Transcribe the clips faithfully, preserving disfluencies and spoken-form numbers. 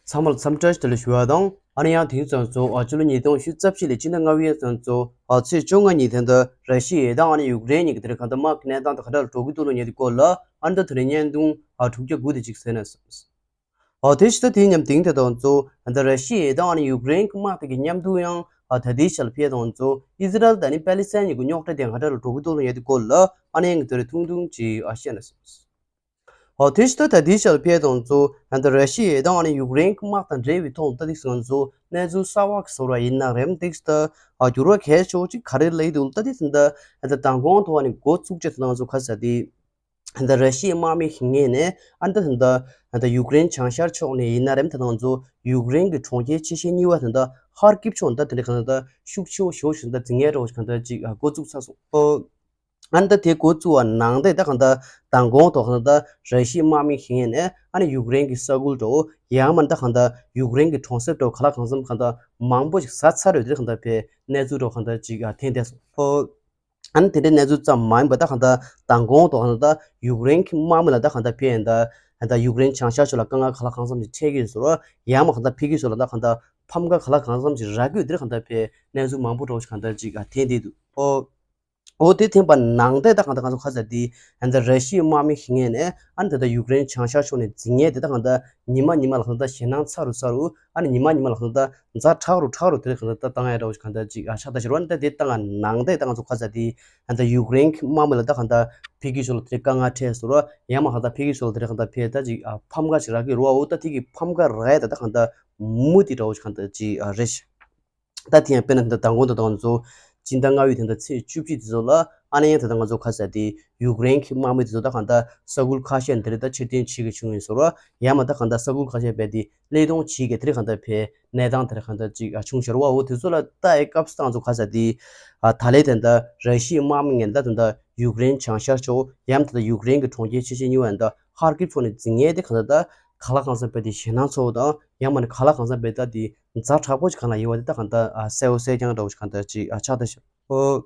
ཚང་མར་འཚམས་འདྲི་བདེ་ལེགས་ཞུ་བ་དང་། ཨ་ནི་ཡང་དེང་སང་ཚོ་ཨ་ཕྱི་ལོ་ཉིས་སྟོང་ཉི་ཤུ་རྩ་བཞི་ལོའི་སྤྱི་ཟླ་ལྔ་པའི་ཚང་ཚོ་ཨ་ཚེས་བཅོ་ལྔ་ཉིན་དེ་འདྲ་ར་ཤི་ཡ་དང་ཨ་ནི་ཡུཀ་རེན་གཉིས་ཀྱི་དེ་རིང་གང་ལྟར་དམག་གི་གནས་སྟངས་དེ་ག་འདྲ་ལ་འགྲོ་གི་འདུག་ལོ་ཉེ་དེ་སྐོར་ལ་ཨ་འདྲ་དེ་རིང་བརྙན་ཐུང་ཨ་དྲུག་བརྒྱ་དགུ་དེ་གཅིག་གསན་ན་བསམས། ཨོ་དེ་ཕྱི་ད་དེའི་མཉམ་དེང་དེ་དང་ཚོ་ད་ར་ཤི་ཡ་དང་ཨ་ནི་ཡུཀ་རེན་གྱི་དམག་དེ་གི་མཉམ་དུ་ཡང་ཨ་ད་ལྟའི་ཆར་ལ་ཕེབས་དང་ཚོ་ཨི་ཟི་རལ་དང་ཨ་ནི་པ་ལི་སི་ཐན་གཉིས་ཀྱི་རྙོག་དྲ་དེ་ག་འདྲ་ལ་འགྲོ་གི་འདུག་ལོ་ཉེ་དེ་སྐོར་ལ་ཨ་ནི་ཡང་དེ་རིང་ཐུང་ཐུང་ཅིག་ཨ་བཤད་ན་བསམས། ཨོ་དེ་ཕྱི་ད་ད་ལྟའི་ཆར་ལ་ཕེབས་དང་ཚོ་ད་ར་ཤི་ཡ་དང་ཨ་ནི་ཡུཀ་རེན་གྱི་དམག་དང་འབྲེལ་བའི་ཐོག་ད་དེ་ཚོ་ང་ཚོ་གནས་ཚུལ་གསར་བ་གི་བཟོ་འདྲ་ཡིན་ན་རེད་དེ་ད་ཨ་འགྱུར་བ་གལ་ཆེ་བོ་ཅིག་ག་རེ་སླེབས་འདུག་ད་དེ་ཚོ་ད་ད་མདང་དགོང་ཐོག་ཨ་ནི་འགོ་བཙུགས་བྱས་ད་ང་ཚོ་ག་ས་དེ། ད་ར་ཤི་ཡའི་དམག་མི་ཞིག་ངོས་ནས་ཨ་ད་ད་ད་ཡུཀ་རེན་བྱང་ཤར་ཕྱོགས་ནས་ཡིན་ན་རེད་ད་ང་ཚོ་ཡུཀ་རེན་གྱི་གྲོང་ཁྱེར་ཆེ་ཤོས་གཉིས་པ་ད་ད་ཧར་ཀིབ་ཕྱོགས་ད་དེ་འདྲ་གང་ད་ཤུགས་ཆེ་བོ་ཞེ་པོ་ཞིག་ད་འཛིང་ཡས་འདྲ་བོ་ཞིག་གང་ད་ཅིག་འགོ་བཙུགས་ཚར་སོང་། ཨོ་ཨ་ད་དེ་འགོ་བཙུགས་པ་ནང་དེ་ད་གང་ད་མདང་དགོང་ཐོག་གང་ད་ར་ཤི་ཡའི་དམག་མི་ཞིག་ངོས་ནས་ཨ་ནི་ཡུཀ་རེན་གྱི་ས་ཁུལ་འདྲ་བོ་ཡང་མིན་ད་གང་ད་ཡུཀ་རེན་གྱི་གྲོང་གསེབ་འདྲ་བོ་ག་ལ་གང་འཚམ་གང་ད་མང་པོ་ཞིག་ཟ་ཚར་ཡོད་དེ་གང་ད་ཕེ་གནས་ཚུལ་འདྲ་བོ་གང་ད་ཅིག་ཐོན་བསྡད་སོང་། ཨོ། ཨ་ནི་དེ་འདྲའི་གནས་ཚུལ་ཙམ་མ་ཡིན་པར་ད་གང་ལྟར་མདང་དགོང་དུ་གང་ལྟར་ཡུཀ་རེན་གྱི་དམག་མི་ལ་ད་གང་ལྟར་ཕེ་ཡིན་ད་གང་ལྟར་ཡུཀ་རེན་བྱང་ཤར་ཕྱོགས་ལ་དཀའ་ངལ་ག་ལ་གང་འཚམ་ཞིག་འཕྲད་ཀྱི་ཡོད་ཟེར་བ། ཡང་མ་གང་ལྟར་ཕེ་གི་ཕྱོགས་ལ་ད་གང་ལྟར་ཕམ་ཁ་ག་ལ་གང་འཚམ་ཞིག་རག་གི་ཡོད་དེ་གང་ལྟར་ཕེ་གནས་ཚུལ་མང་པོ་འདྲ་བོ་ཞིག་གང་ལྟར་ཅིག་ཐོན་བསྡད་འདུག་ཨོ། ཨོ་དེ་ཐོན་པ་ནང་དེ་ད་གང་ལྟར་ང་ཚོ་ཁ་ཟེར་དེ་ཡིན་ད་ར་ཤི་ཡའི་དམག་མི་ཞིག་ངོས་ནས་ཨ་ནི་ད་ལྟ་ཡུཀ་རེན་བྱང་ཤར་ཕྱོགས་ནས་འཛིང་ཡས་དེ་ད་གང་ལྟར་ཉི་མ་ཉི་མ་ལ་གང་ལྟར་ཞེད་སྣང་ཚ་རུ་ཚ་རུ་ཨ་ནི་ཉི་མ་ཉི་མ་ལ་གང་ལྟར་ཛ་དྲག་རུ་དྲག་རུ་དེ་གང་ལྟར་ད་བཏང་ཡ་འདྲ་བོ་ཞིག་གང་ལྟར་ཅིག་ཨ་ཆགས་ད་ཤར་བ་ནི་ད་དེ་ད་ང་ནང་དེ་ད་ང་ཚོ་ཁ་ཟེར་དེ་ཡིན་ད་ཡུཀ་རེན་གྱི་དམག་མི་ལ་ད་གང་ལྟར་ཕེ་གི་ཕྱོགས་ལ་དེ་དཀའ་ངལ་འཕྲད་ཟེར་བ། ཡང་མ་གང་ལྟར་ཕེ་གི་ཕྱོགས་ལ་དེ་གང་ལྟར་ཕེ་ད་ཅིག་ཨ་ཕམ་ཁ་ཞིག་རག་གི་རུ་བ། འོ་ད་དེ་གི་ཕམ་ཁ་རག་ཡ་ད་ད་གང་ལྟར་མུ་མཐུད་འདྲ་བོ་ཞིག་གང་ལྟར་ཅིག་ཨ་རེད། ད་དེ་ཡང་དཔེར་ན་ད་མདང་དགོང་དུ་ད་ང་ཚོ་སྤྱི་ཟླ་ལྔ་པའི་དེ་འདྲ་ཚེས་བཅུ་གཅིག་དེ་ཚོ་ལ་ཨ་ནི་ཡང་ད་ལྟ་ང་ཚོ་ཁ་ཟེར་དེ་ཡུཀ་རེན་གྱི་དམག་མི་དེ་ཚོ་ད་གང་ལྟར་ས་ཁུལ་ཁ་ཤས་འདི་རེད་ད་ཕྱིར་འཐེན་བྱེད་ཀྱི་བྱུང་ཡོད་ཟེར་བ། ཡང་མ་ད་གང་ལྟར་ས་ཁུལ་ཁ་ཤས་རྦད་དེ་གློད་གཏོང་བྱེད་ཀྱི་དེ་རེད་གང་ལྟར་ཕེ་གནས་སྟངས་དེ་རེད་གང་ལྟར་ཅིག་ཨ་བྱུང་ཤར་བ། འོ་དེ་ཚོ་ལ་ལྟ་ཡི་སྐབས་སུ་ད་ང་ཚོ་ཁ་ཟེར་དེ་ཨ་ད་ལས་དེ་འདྲ་ར་ཤི་ཡའི་དམག་མི་ངན་ད་དེ་འདྲ་ཡུཀ་རེན་བྱང་ཤར་ཕྱོགས་ཡང་ད་ལྟ་ཡུཀ་རེན་གྱི་གྲོང་ཁྱེར་ཆེ་ཆེ་གཉིས་པ་ཡང་ད་ཧར་ཀིབ་ཕྱོགས་ནས་འཛིང་ཡས་དེ་གང་ལྟར་ད་ག་ལ་གང་འཚམ་རྦད་དེ་ཞེད་སྣང་ཚ་བོ་དང་ཡང་མ་ནི་ག་ལ་གང་འཚམ་རྦད་དེ་ད་དེ་ཛ་དྲག་པོ་ཞིག་གང་ལ་ཡོད་པ་དེ་ད་གང་ལྟར་ཨ་གསལ་བོ་གསལ་རྐྱང་འདྲ་བོ་ཞིག་གང་ལྟར་ཅིག་ཨ་ཆགས་ད་ཤག་ཨོ།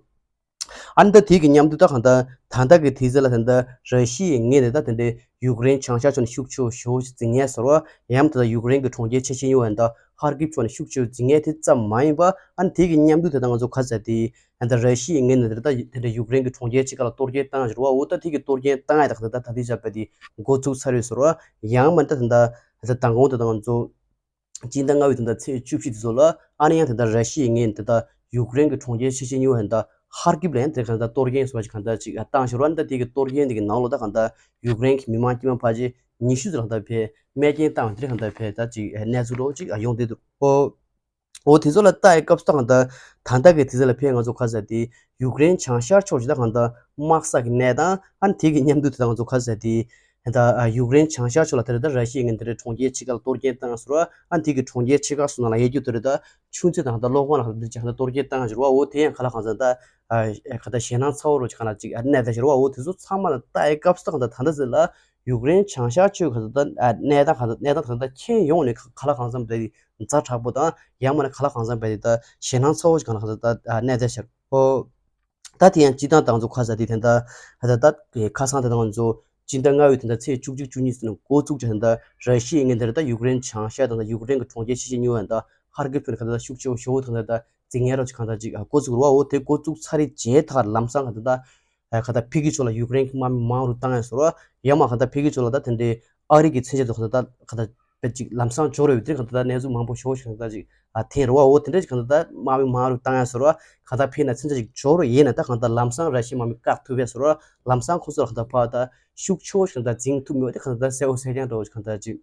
ཨ་ནི་ད་དེ་གི་མཉམ་དུ་ད་གང་ལྟར་ད་ལྟ་གི་དུས་ཚོད་ལ་ད་ལྟ་ར་ཤི་ཡའི་ངོས་ནས་ད་དེ་འདྲའི་ཡུཀ་རེན་བྱང་ཤར་ཕྱོགས་ནས་ཤུགས་ཆེ་བོ་ཞེ་པོ་ཞིག་འཛིང་ཡས་ཟེར་བ། ཡང་ད་ལྟ་ཡུཀ་རེན་གྱི་གྲོང་ཁྱེར་ཆེ་ཆེ་གཉིས་པ་ཡང་ད་ཧར་ཀིབ་ཕྱོགས་ནས་ཤུགས་ཆེ་བོ་འཛིང་ཡས་དེ་ཙམ་མ་ཡིན་པ། ཨ་ནི་དེ་གི་མཉམ་དུ་ད་ལྟ་ང་ཚོ་ཁ་ཟེར་དེ་ད་ལྟ་ར་ཤི་ཡའི་ངོས་ནས་ད་ལྟ་དེ་འདྲའི་ཡུཀ་རེན་གྱི་གྲོང་ཁྱེར་ཕྱེད་ཀ་ལ་གཏོར་སྐྱོན་བཏང་ཟེར་བ། འོ་ད་དེ་གི་གཏོར་སྐྱོན་བཏང་ཡས་ད་གང་ལྟར་ད་ལྟའི་ཆར་རྦད་དེ་འགོ་བཙུགས་ཚར་ཡོད་ཟེར་བ། ཡང་མ་ད་ད་ལྟ་ད་ལྟ་མདང་དགོང་དུ་ད་ང་ཚོ་སྤྱི་ཟླ་ལྔ་པའི་ད་ལྟ་ཚེས་བཅུ་བཞི་དེ་ཚོ་ལ་ཨ་ནི་ཡང་ད་ལྟ་ར་ཤི་ཡའི་ངོས་ནས་ད་ལྟ་ཡུཀ་རེན་གྱི་གྲོང་ཁྱེར་ཆེ་ཆེ་གཉིས་པ་ཡང་ད་ཧར་ཀིབ་ལ་ཡང་དེ་གང་ལྟར་གཏོར་སྐྱོན་སོགས་ཀྱི་གང་ལྟར་ཅིག་བཏང་ཤོར་བ། ཨ་ནི་ད་དེ་གི་གཏོར་སྐྱོན་དེ་གི་ནང་ལོགས་ད་གང་ལྟར་ཡུཀ་རེན་གྱི་མི་མང་དཀྱུས་མ་ཕལ་ཆེར་ཉི་ཤུ་ཙམ་གང་ལྟར་ཕེ་རྨས་སྐྱོན་བཏང་དེ་གང་ལྟར་ཕེ་ད་ཅིག་གནས་ཚུལ་འདྲ་བོ་ཅིག་ཡོང་བསྡད་འདུག་ཨོ། འོ་དེ་ཚོ་ལ་ལྟ་ཡི་སྐབས་སུ་ད་གང་ལྟར་ད་ལྟ་གི་དུས་ཚོད་ལ་ཕེ་ང་ཚོ་ཁ་ཟེར་དེ་ཡུཀ་རེན་བྱང་ཤར་ཕྱོགས་ཀྱི་ད་གང་ལྟར་དམག་ས་གི་གནས་སྟངས། ཨ་ནི་དེ་གི་མཉམ་དུ་དེ་ད་ང་ཚོ་ཁ་ཟེར་དེ་ད་ཡུཀ་རེན་བྱང་ཤར་ཕྱོགས་ལ་དེ་རེད་ད་ར་ཤི་ཡའི་ངོས་ནས་དེ་འདྲའི་གྲོང་ཁྱེར་ཕྱེད་ཀ་ལ་གཏོར་སྐྱོན་བཏང་ཟེར་བ། ཨ་ནི་དེ་གི་གྲོང་ཁྱེར་ཕྱེད་ཀ་སོང་ན་ལ་ཡས་རྒྱུ་དེ་རེད་ད་ཆུ་མཛོད་དང་ད་གློག་ཁང་ལ་ཁ་འདི་ཅག་ད་གཏོར་སྐྱོན་བཏང་ཟེར་བ། འོ་དེ་ཡང་ག་ལ་གང་ཟེར་ད་ག་ད་ཞེད་སྣང་ཚ་བོ་རོ་ཅིག་གང་ལ་ཅིག་གནས་ད་ཤར་བ། འོ་དེ་ཚོ་ཚང་མ་ལ་ལྟ་ཡི་སྐབས་སུ་ད་གང་ལྟར་ད་ལྟ་ཟེར་ལ་ཡུཀ་རེན་བྱང་ཤར་ཕྱོགས་ག་ད་གནས་སྟངས་ག་ད་གནས་སྟངས་ད་གང་ལྟར་ཁྱོན་ཡོངས་ནས་ག་ལ་གང་འཚམ་དེ་ཛ་དྲག་པོ་དང་ཡང་མ་ནི་ག་ལ་གང་འཚམ་དེ་ད་ཞེད་སྣང་ཚ་བོ་ཞིག་གང་ལ་གང་ད་གནས་ད་ཤར། ཨོ། ད་དེ་ཡང་སྤྱི་བཏང་ད་ང་ཚོ་ཁ་ཟེར་དེ་དེ་འདྲ་ད་ད་ཁ་སང་དེ་ད་ང་ཚོ་སྤྱི་ཟླ་ལྔ་པའི་དེ་འདྲ་ཚེས་བཅུ་གཅིག་བཅུ་གཉིས་ཚུན་འགོ་བཙུགས་ཀྱི་དེ་འདྲ་ར་ཤི་ཡའི་ངོས་འདིར་ད་ཡུཀ་རེན་བྱང་ཤར་དང་ད་ཡུཀ་རེན་གྱི་གྲོང་ཁྱེར་ཆེ་ཆེ་གཉིས་པ་དང་ཧར་ཀིབ་ཁུལ་ཁ་ད་ཤུགས་ཆེ་བོ་ཞེ་པོ་དང་ད་འཛིང་ཡས་རོ་ཅིག་གང་ད་ཅིག་འགོ་བཙུགས་རོ་བ། འོ་དེ་འགོ་བཙུགས་ཚར་རེ་རྗེས་ཐག་ལམ་སང་གང་ད་ད་གང་ད་ཕ་གི་ཕྱོགས་ལ་ཡུཀ་རེན་གྱི་དམག་མི་མང་རུ་བཏང་ཡས་སོ་རོ། ཡང་མ་གང་ད་ཕ་གི་ཕྱོགས་ལ་ད་དེ་འདྲའི་ཨ་རི་གི་མཚོན་ཆ་དེ་གང་ད་ད་གང་ད་པེ་ཅིག་ལམ་སང་འབྱོར་ཡོད་དེ་གང་ད་ད་གནས་ཚུལ་མང་པོ་ཞེ་པོ་ཞིག་གང་ད་ཅིག་ཨ་ཐེན་རོ་བ། འོ་དེ་འདྲ་ཞིག་གང་ད་ད་དམག་མི་མང་རུ་བཏང་ཡས་སོ་རོ། གང་ད་ཕེ་ན་མཚོན་ཆ་ཞིག་འབྱོར་ཡིན་ན་ད་གང་ད་ལམ་སང་ར་ཤི་དམག་མི་བཀག་ཐུབ་པས་སོ་རོ། ལམ་སང་ཁོ་ཚོ་ལ་གང་ད་ཕ་ད་ཤུགས་ཆེ་བོ་ཞིག་གང་ད་འཛིང་ཐུབ་མེད་དེ་གང་ད་ད་གསལ་བོ་གསལ་རྐྱང་འདྲ་བོ་ཞིག་གང་ད་ཅིག་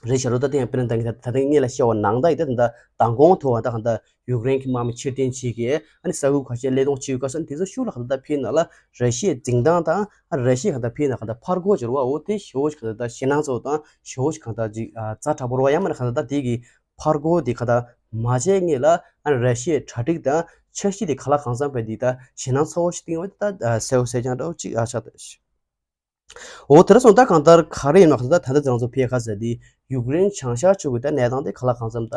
རེད་ཤག་རོ། ད་དེ་ཡང་དཔེར་ན་ད་ད་ད་ངེད་ལ་བཤད་པ་ནང་ད་ཡིན་ད་ད་མདང་དགོང་ཐོག་ད་གང་ད་ཡུཀ་རེན་གྱི་དམག་མི་ཕྱིར་འཐེན་བྱེད་ཀྱི་ཨ་ནི་ས་ཁུལ་ཁ་ཤས་གློད་གཏོང་བྱེད་ཡོད་སྐབས་སུ་ཨ་ནི་དེ་ཚོ་ཤུགས་ལ་གང་ད་ད་ཕེ་ན་ལ་ར་ཤི་ཡའི་འཛིང་སྟངས་དང་ཨ་ར་ཤི་ཡ་གང་ད་ཕེ་ན་གང་ད་ཕར་རྒོལ་བྱེད་རོ་བ། འོ་དེ་ཞེ་བོ་ཞིག་གང་ད་ད་ཞེད་སྣང་ཚ་བོ་དང་ཞེ་བོ་ཞིག་གང་ད་ཅིག་ཨ་ཛ་དྲག་པོ་རོ་བ། ཡང་མ་ན་གང་ད་ད་དེ་གི་ཕར་རྒོལ་དེ་ག་ད་མ་བྱས་སྔོན་ལ་ཨ་ནི་ར་ཤི་ཡའི་གྲ་སྒྲིག་དང་འཆར་གཞི་དེ་ག་ལ་གང་འཚམ་པའི་དེ་ད་ཞེད་སྣང་ཚ་བོ་ཞིག་བཏིང་བ་དེ་ད་གསལ་བོ་གསལ་རྐྱང་འདྲ་བོ་ཅིག་ཨ་ཆགས་ད་ཤག་འོ་དེ་ར་སོང་ད་གང་ལྟར་ག་རེ་ཡིན་ན་གང་ལྟར་ད་ལྟ་ང་ཚོ་ཕེ་ཁ་ཟེར་དེ་ཡུཀ་རེན་བྱང་ཤར་ཕྱོགས་ཀྱི་ད་གནས་སྟངས་དེ་ག་ལ་གང་འཚམ་ད་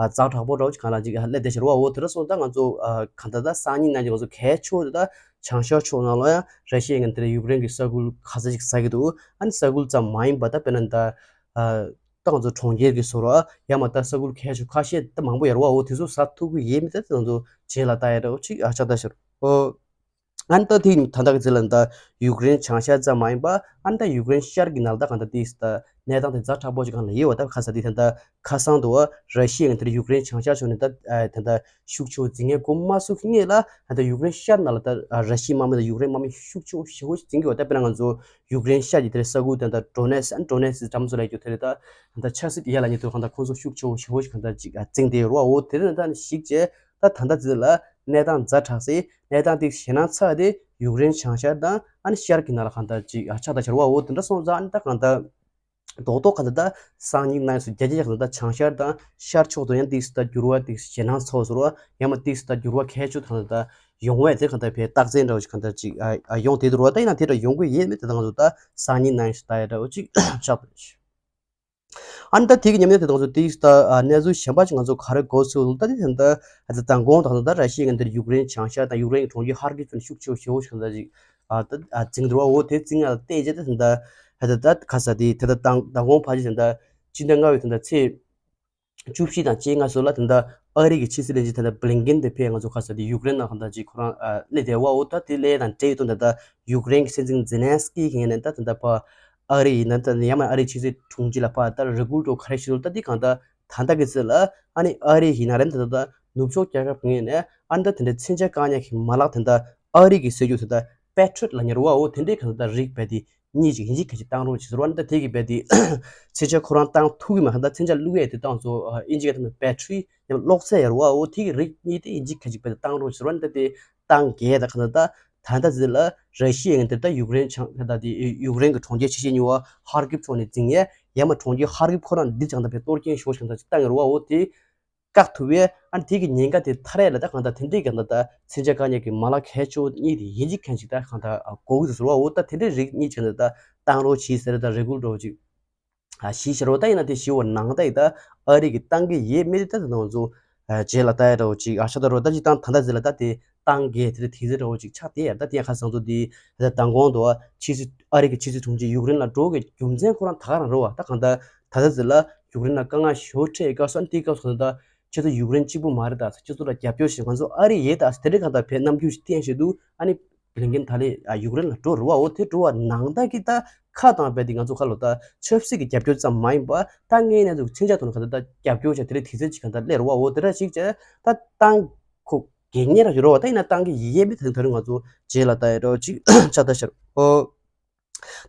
ཛ་དྲག་པོ་འདྲ་བོ་ཅིག་གང་ལ་ཅིག་སླེབས་བསྡད་ཤག་རོ་བ། འོ་དེ་ར་སོང་ད་ང་ཚོ་གང་ལྟར་ད་སང་ཉིན་ནང་གི་ང་ཚོ་གལ་ཆེ་བོ་དེ་ད་བྱང་ཤར་ཕྱོགས་ནང་ལ་ཡང་ར་ཤི་ཡ་ངན་དེ་ར་ཡུཀ་རེན་གྱི་ས་ཁུལ་ག་ས་ཅིག་ཟ་གི་འདུག་ཨ་ནི་ས་ཁུལ་ཙམ་མ་ཡིན་པ་ད་དཔེར་ན་ད། ད་ང་ཚོ་གྲོང་ཁྱེར་གྱི་བཟོ་འདྲ་ཡང་མ་ད་ས་ཁུལ་གལ་ཆེ་ཁ་ཤས་ད་མང་པོ་ཡོད་རེད་བ། འོ་དེ་ཚོ་ཟ་ཐུབ་ཀྱི་ཡོད་མེད་ད་ང་ཚོ་རྗེས་ལ་ལྟ་ཡ་འདྲ་བོ་ཅིག་ཨ་ཆགས་ད་ཤར། ཨོ། ཨ་ནི་ད་ཐིག་ད་ལྟ་གི་ཚེ་ལ་ད་ཡུཀ་རེན་བྱང་ཤར་ཙམ་མ་ཡིན་པ་ཨ་ནི་ད་ཡུཀ་རེན་ཤར་གྱི་ནང་ལ་ད་གང་ལྟར་ཏིག་ད་གནས་སྟངས་དེ་ཛ་དྲག་པོ་ཅིག་གང་ལ་ཡོད་བ། ད་ཁ་ས་དེ་ད་ད་ཁ་སང་དུ་བ་ར་ཤི་ཡའི་ངན་དེར་ཡུཀ་རེན་བྱང་ཤར་ཕྱོགས་ནས་ད་ད་ད་ཤུགས་ཆེ་བོ་འཛིང་ངེས་གོ་མ་སུ་ཁི་ངེས་ལ་ད་ད་ཡུཀ་རེན་ཤར་ནང་ལ་ད་ར་ཤི་ཡའི་དམག་མི་དང་ཡུཀ་རེན་དམག་མི་ཤུགས་ཆེ་བོ་ཞེ་བོ་ཞིག་འཛིང་གི་བ། ད་དཔེར་ན་ང་ཚོ་ཡུཀ་རེན་ཤར་གྱི་དེར་ས་ཁུལ་ད་ད་ཌོ་ནེ་སི་ཨ་ཌོ་ནེ་སི་འགྲམ་ཚོ་ལ་ཡོད་དེར་ད་ད་ཆབ་སྲིད་ཡ་ལ་ཉེ་དུ་གང་ད་ཁོང་ཚོ་ཤུགས་ཆེ་བོ་ཞེ་བོ་ཞིག་གང་ད་ཅིག་འཛིང་དེ་རུ་བ། འོ་དེ་རིང་ད་ཞིག་བྱས། ད་ད་ལྟ་ཚེ་ལ་གནས་སྟངས་ཛ་དྲག་སེ་གནས་སྟངས་དེ་ཞེད་སྣང་ཚ་དེ་ཡུཀ་རེན་བྱང་ཤར་དང་ཨ་ནི་ཤར་གྱི་ནང་ལ་གང་ལྟར་ཅིག་ཨ་ཆགས་ད་ཤར་བ། འོ་དེ་འདྲ་སོང་ཙང་ཨ་ནི་ད་གང་ལྟར་རྡོག་རྡོག་གང་ལྟར་ད་སང་ཉིན་གནངས་སུ་བརྒྱ་ཆ་བརྒྱ་གང་ལྟར་ད་བྱང་ཤར་དང་ཤར་ཕྱོགས་དུ་ཡང་ཏིག་སུ་ད་འགྱུར་བ་ཏིག་སུ་ཞེད་སྣང་ཚ་བ་ཟེར་བ་ཡང་མ་ཏིག་སུ་ད་འགྱུར་བ་གལ་ཆེ་གང་ལྟར་ད་ཡོང་བས་དེ་གང་ལྟར་བས་རྟགས་མཚན་འདྲ་བོ་ཞིག་གང་ལྟར་ཅིག་ཨ་ཨ་ཡོང་དེ་འདུག་ར། ད་ཡིན་ན་དེ་འདྲ་ཡོང་གི་ཡོད་མེད་དེ་ད་ང་ཚོ་ད་སང་ཉིན་གནངས་སུ་ད་ཡ་འདྲ་བོ་ཅིག་ཆགས་པ་རེད། ཨ་ནི་ད་དེ་གི་ཉམས་ཉེས་དེ་དང་ཚོ་དེ་ད་ཨ་གནས་ཚུལ་གཞན་པ་ཞིག་ང་ཚོ་ག་རེ་གོ་ཚུལ་ད་དེ་ད་ད་མདང་དགོང་དང་ད་ར་ཤི་ཡའི་འདིར་ཡུཀ་རེན་བྱང་ཤར་དང་ཡུཀ་རེན་གྱི་གྲོང་ཁྱེར་ཧར་ཀིབ་ཚོ་ནས་ཤུགས་ཆེ་བོ་ཞེ་བོ་ཞིག་ད་ཅིག་ཨ་ད་ཨ་འཛིང་འདུག་བ། འོ་དེ་འཛིང་ཡ་ལ་བལྟས་རྗེས་ད་ད་ད་ད་ད་ག་ས་དེ་ད་ད་མདང་དགོང་ཕལ་ཆེར་ད་ད་སྤྱི་ཟླ་ལྔ་བའི་ད་ད་ཚེས་བཅུ་བཞི་དང་བཅོ་ལྔ་སོགས་ལ་ད་ལྟ་ཨ་རི་གི་ཕྱི་སྲིད་བློན་ཆེན་ད་ལྟ་བྷི་ལིན་ཀེན་དེ་ཕེབས་ང་ཚོ་ཁ་ས་དེ་ཡུཀ་རེན་ནང་ད་ཅིག་ཁོ་རང་ཨ་སླེབས་བསྡད་པ། འོ་ད་དེ་སླེབས་དང་འབྲེལ་ཡོད་དུ་ད་ལྟ་ཡུཀ་རེན་གྱི་སྲིད་འཛིན་ཛེ་ལན་སི་ཀི་གི་ངོས་ནས་ད་ད་ལྟ་ཕ་ཨ་རི་ཡིན་ན་ད་ཡང་མ་ཨ་རིའི་ཕྱི་སྲིད་དྲུང་ཆེ་ལ་ཕ་ད་རེ་སྐུལ་འགྲོ་ག་རེ་ཞིག་འདུག་ད་དེ་གང་ད་ད་ལྟ་གི་ཚེ་ལ་ཨ་ནི་ཨ་རི་ཡིན་ན་རེད་ད་ད་ནུབ་ཕྱོགས་རྒྱལ་ཁབ་ངོས་ནས་ཨ་ནི་ད་དེ་འདྲའི་མཚོན་ཆ་བཀག་ཉར་གྱི་མ་ལག་དེ་ད་ཨ་རི་གི་ཟེར་རྒྱུ་དེ་ད་པེ་ཊི་རི་ཡོཊ་ལབ་མཁན་རེད་བ། འོ་དེ་འདྲའི་གང་ད་རིགས་བས་དེ། གཉིས་ཅིག་ཡིན་གཅིག་མཁན་ཅིག་བཏང་རོགས་བྱེད་ཟེར་བ་ནི་ད་དེ་གི་རྦད་དེ་མཚོན་ཆ་ཁོ་རང་བཏང་ཐུབ་ཀྱི་མ་ཁ་ད་མཚོན་ཆ་བླུག་ཡས་དེ་བཏང་སོ་ཨིན་ཇི་སྐད་ཐོག་ནས་བེ་ཊི་རི་ཡང་གློག་རྫས་ཡར་བ་འོ་དེ་གི་རིགས་གཉིས་དེ་ཡིན་གཅིག་མཁན་ཅིག་རྦད་དེ་བཏང་རོགས་བྱེད་ཟེར་བ་ནི་ད་དེ་བཏང་གས་ད་ཁ་ད་ད་ད་ད་ད་ལ་ར་ཤི་ཡ་ཡང་དེ་ད་ཡུཀ་རེན་བྱང་ད་དེ་ཡུཀ་རེན་གི་གྲོང་ཁྱེར་ཆེ་ཤེས་ཉུང་བ་ཧར་ཀིབ་ཕྱོགས་ནས་འཛིང་ཡས་ཡང་མ་གྲོང་ཁྱེར་ཧར་ཀིབ་ཁོ་རང་འདི་བྱང་ད་བེ་གཏོར་སྐྱོན་ཤོར་ཞིང་ད་ཅིག་བཏང་ཡོད་ར་བ་འོ་དེ། བཀག་ཐུབ་པས་ཨ་ནི་དེ་གི་ཉེན་ཁ་དེ་ཐར་ཡས་ལ་ད་གང་ལྟར་དེ་འདྲའི་གང་ལྟར་ད་མཚོན་ཆ་བཀག་ཉར་གྱི་མ་ལག་གལ་ཆེ་བོ་གཉིས་དེ་ཡིན་གཅིག་མཁན་ཅིག་ད་གང་ལྟར་དགོས་ཀྱི་འདུག་ཟེར་བ། འོ་ད་དེ་འདྲའི་རིགས་གཉིས་ཀྱང་ད་བཏང་རོགས་གྱིས་ཟེར་ད་རེ་སྐུལ་འདྲ་བོ་ཅིག་ཞུས་ཤར་བ། ད་ཡིན་ན་དེ་ཞུ་བ་ནང་ད་ཡི་ད་ཨ་རི་གི་བཏང་གི་ཡས་མེད་དེ་ད་ད་ང་ཚོ་རྗེས་ལ་ལྟ་ཡ་འདྲ་བོ་ཅིག་ཨ་ཤ་ད་རོ་ད་ཅིག་བཏང་ད་ད་ཟེར་ལ་ད་དེ་བཏང་གས་དེ་རེད་དེ་ཟེར་འདྲ་བོ་ཅིག་ཆགས་དེ་ཡ་ད་དེ་ཡ་ཁ་སང་ཚོ་དེ་ད་མདང་དགོང་དུ་ཕྱི་སྲིད་ཨ་རི་གི་ཕྱི་སྲིད་དྲུང་ཆེ་ཡུཀ་རེན་ལ་འགྲོ་གི་རྒྱུ་མཚན་ཁོ་རང་ད་ག་རང་རེད་བ། ད་གང་ལྟར་ད་ལྟ་ཚེ་ལ་ཡུཀ་རེན་ལ་དཀའ་ངལ་ཞེ་པོ་འཕྲད་སྐབས་སུ་ཨ་ནི་དེའི་སྐབས་སུ་ད་ཁྱེད་ཚོ་ཡུཀ་རེན་གཅིག་པུ་མ་རེད་ད། ཁྱེད་ཚོ་ལ་རྒྱབ་སྐྱོར་བྱེད་ང་ཚོ་ཨ་རི་ཡོད་ད་དེ་འདྲའི་གང་ལྟར་བས་རྣམ་འགྱུར་ཞིག་བསྟན་བཞིན་འདུག་ཨ་ནི་བྷི་ལིན་ཀེན་ད་ལས་ཡུཀ་རེན་ལ་འགྲོ་རུ་བ། འོ་དེ་འགྲོ་བ་ནང་ལྟར་གྱི་ད་ཁ་བཏང་བས་དེ་ང་ཚོ་ཁ་ལོ་ད་ཆབ་སྲིད་ཀྱི་རྒྱབ་སྐྱོར་ཙམ་མ་ཡིན་པ་ད་དངོས་གནས་ཚུལ་མཚོན་ཆ་ཐོག་ནས་གང་ལྟར་ད་རྒྱབ་སྐྱོར་བྱ་དེ་རེད་དེ་ཚོད་ཅིག་གང་ལྟར་སླེབས་རུ་བ། འོ་དེ་འདྲ་ཞིག་བྱས་ད་བཏང་ཁོ་དགེ་བསྙེན་ར་ཞུ་རོགས་ད་ཡིན་ན་བཏང་གི་ཡིན་ཡས་མི་དེ་ད་རུང་ང་ཚོ་རྗེས་ལ་ལྟ་ཡ་འདྲ་བོ་ཅིག་ཆགས་ད་ཤར། ཨོ།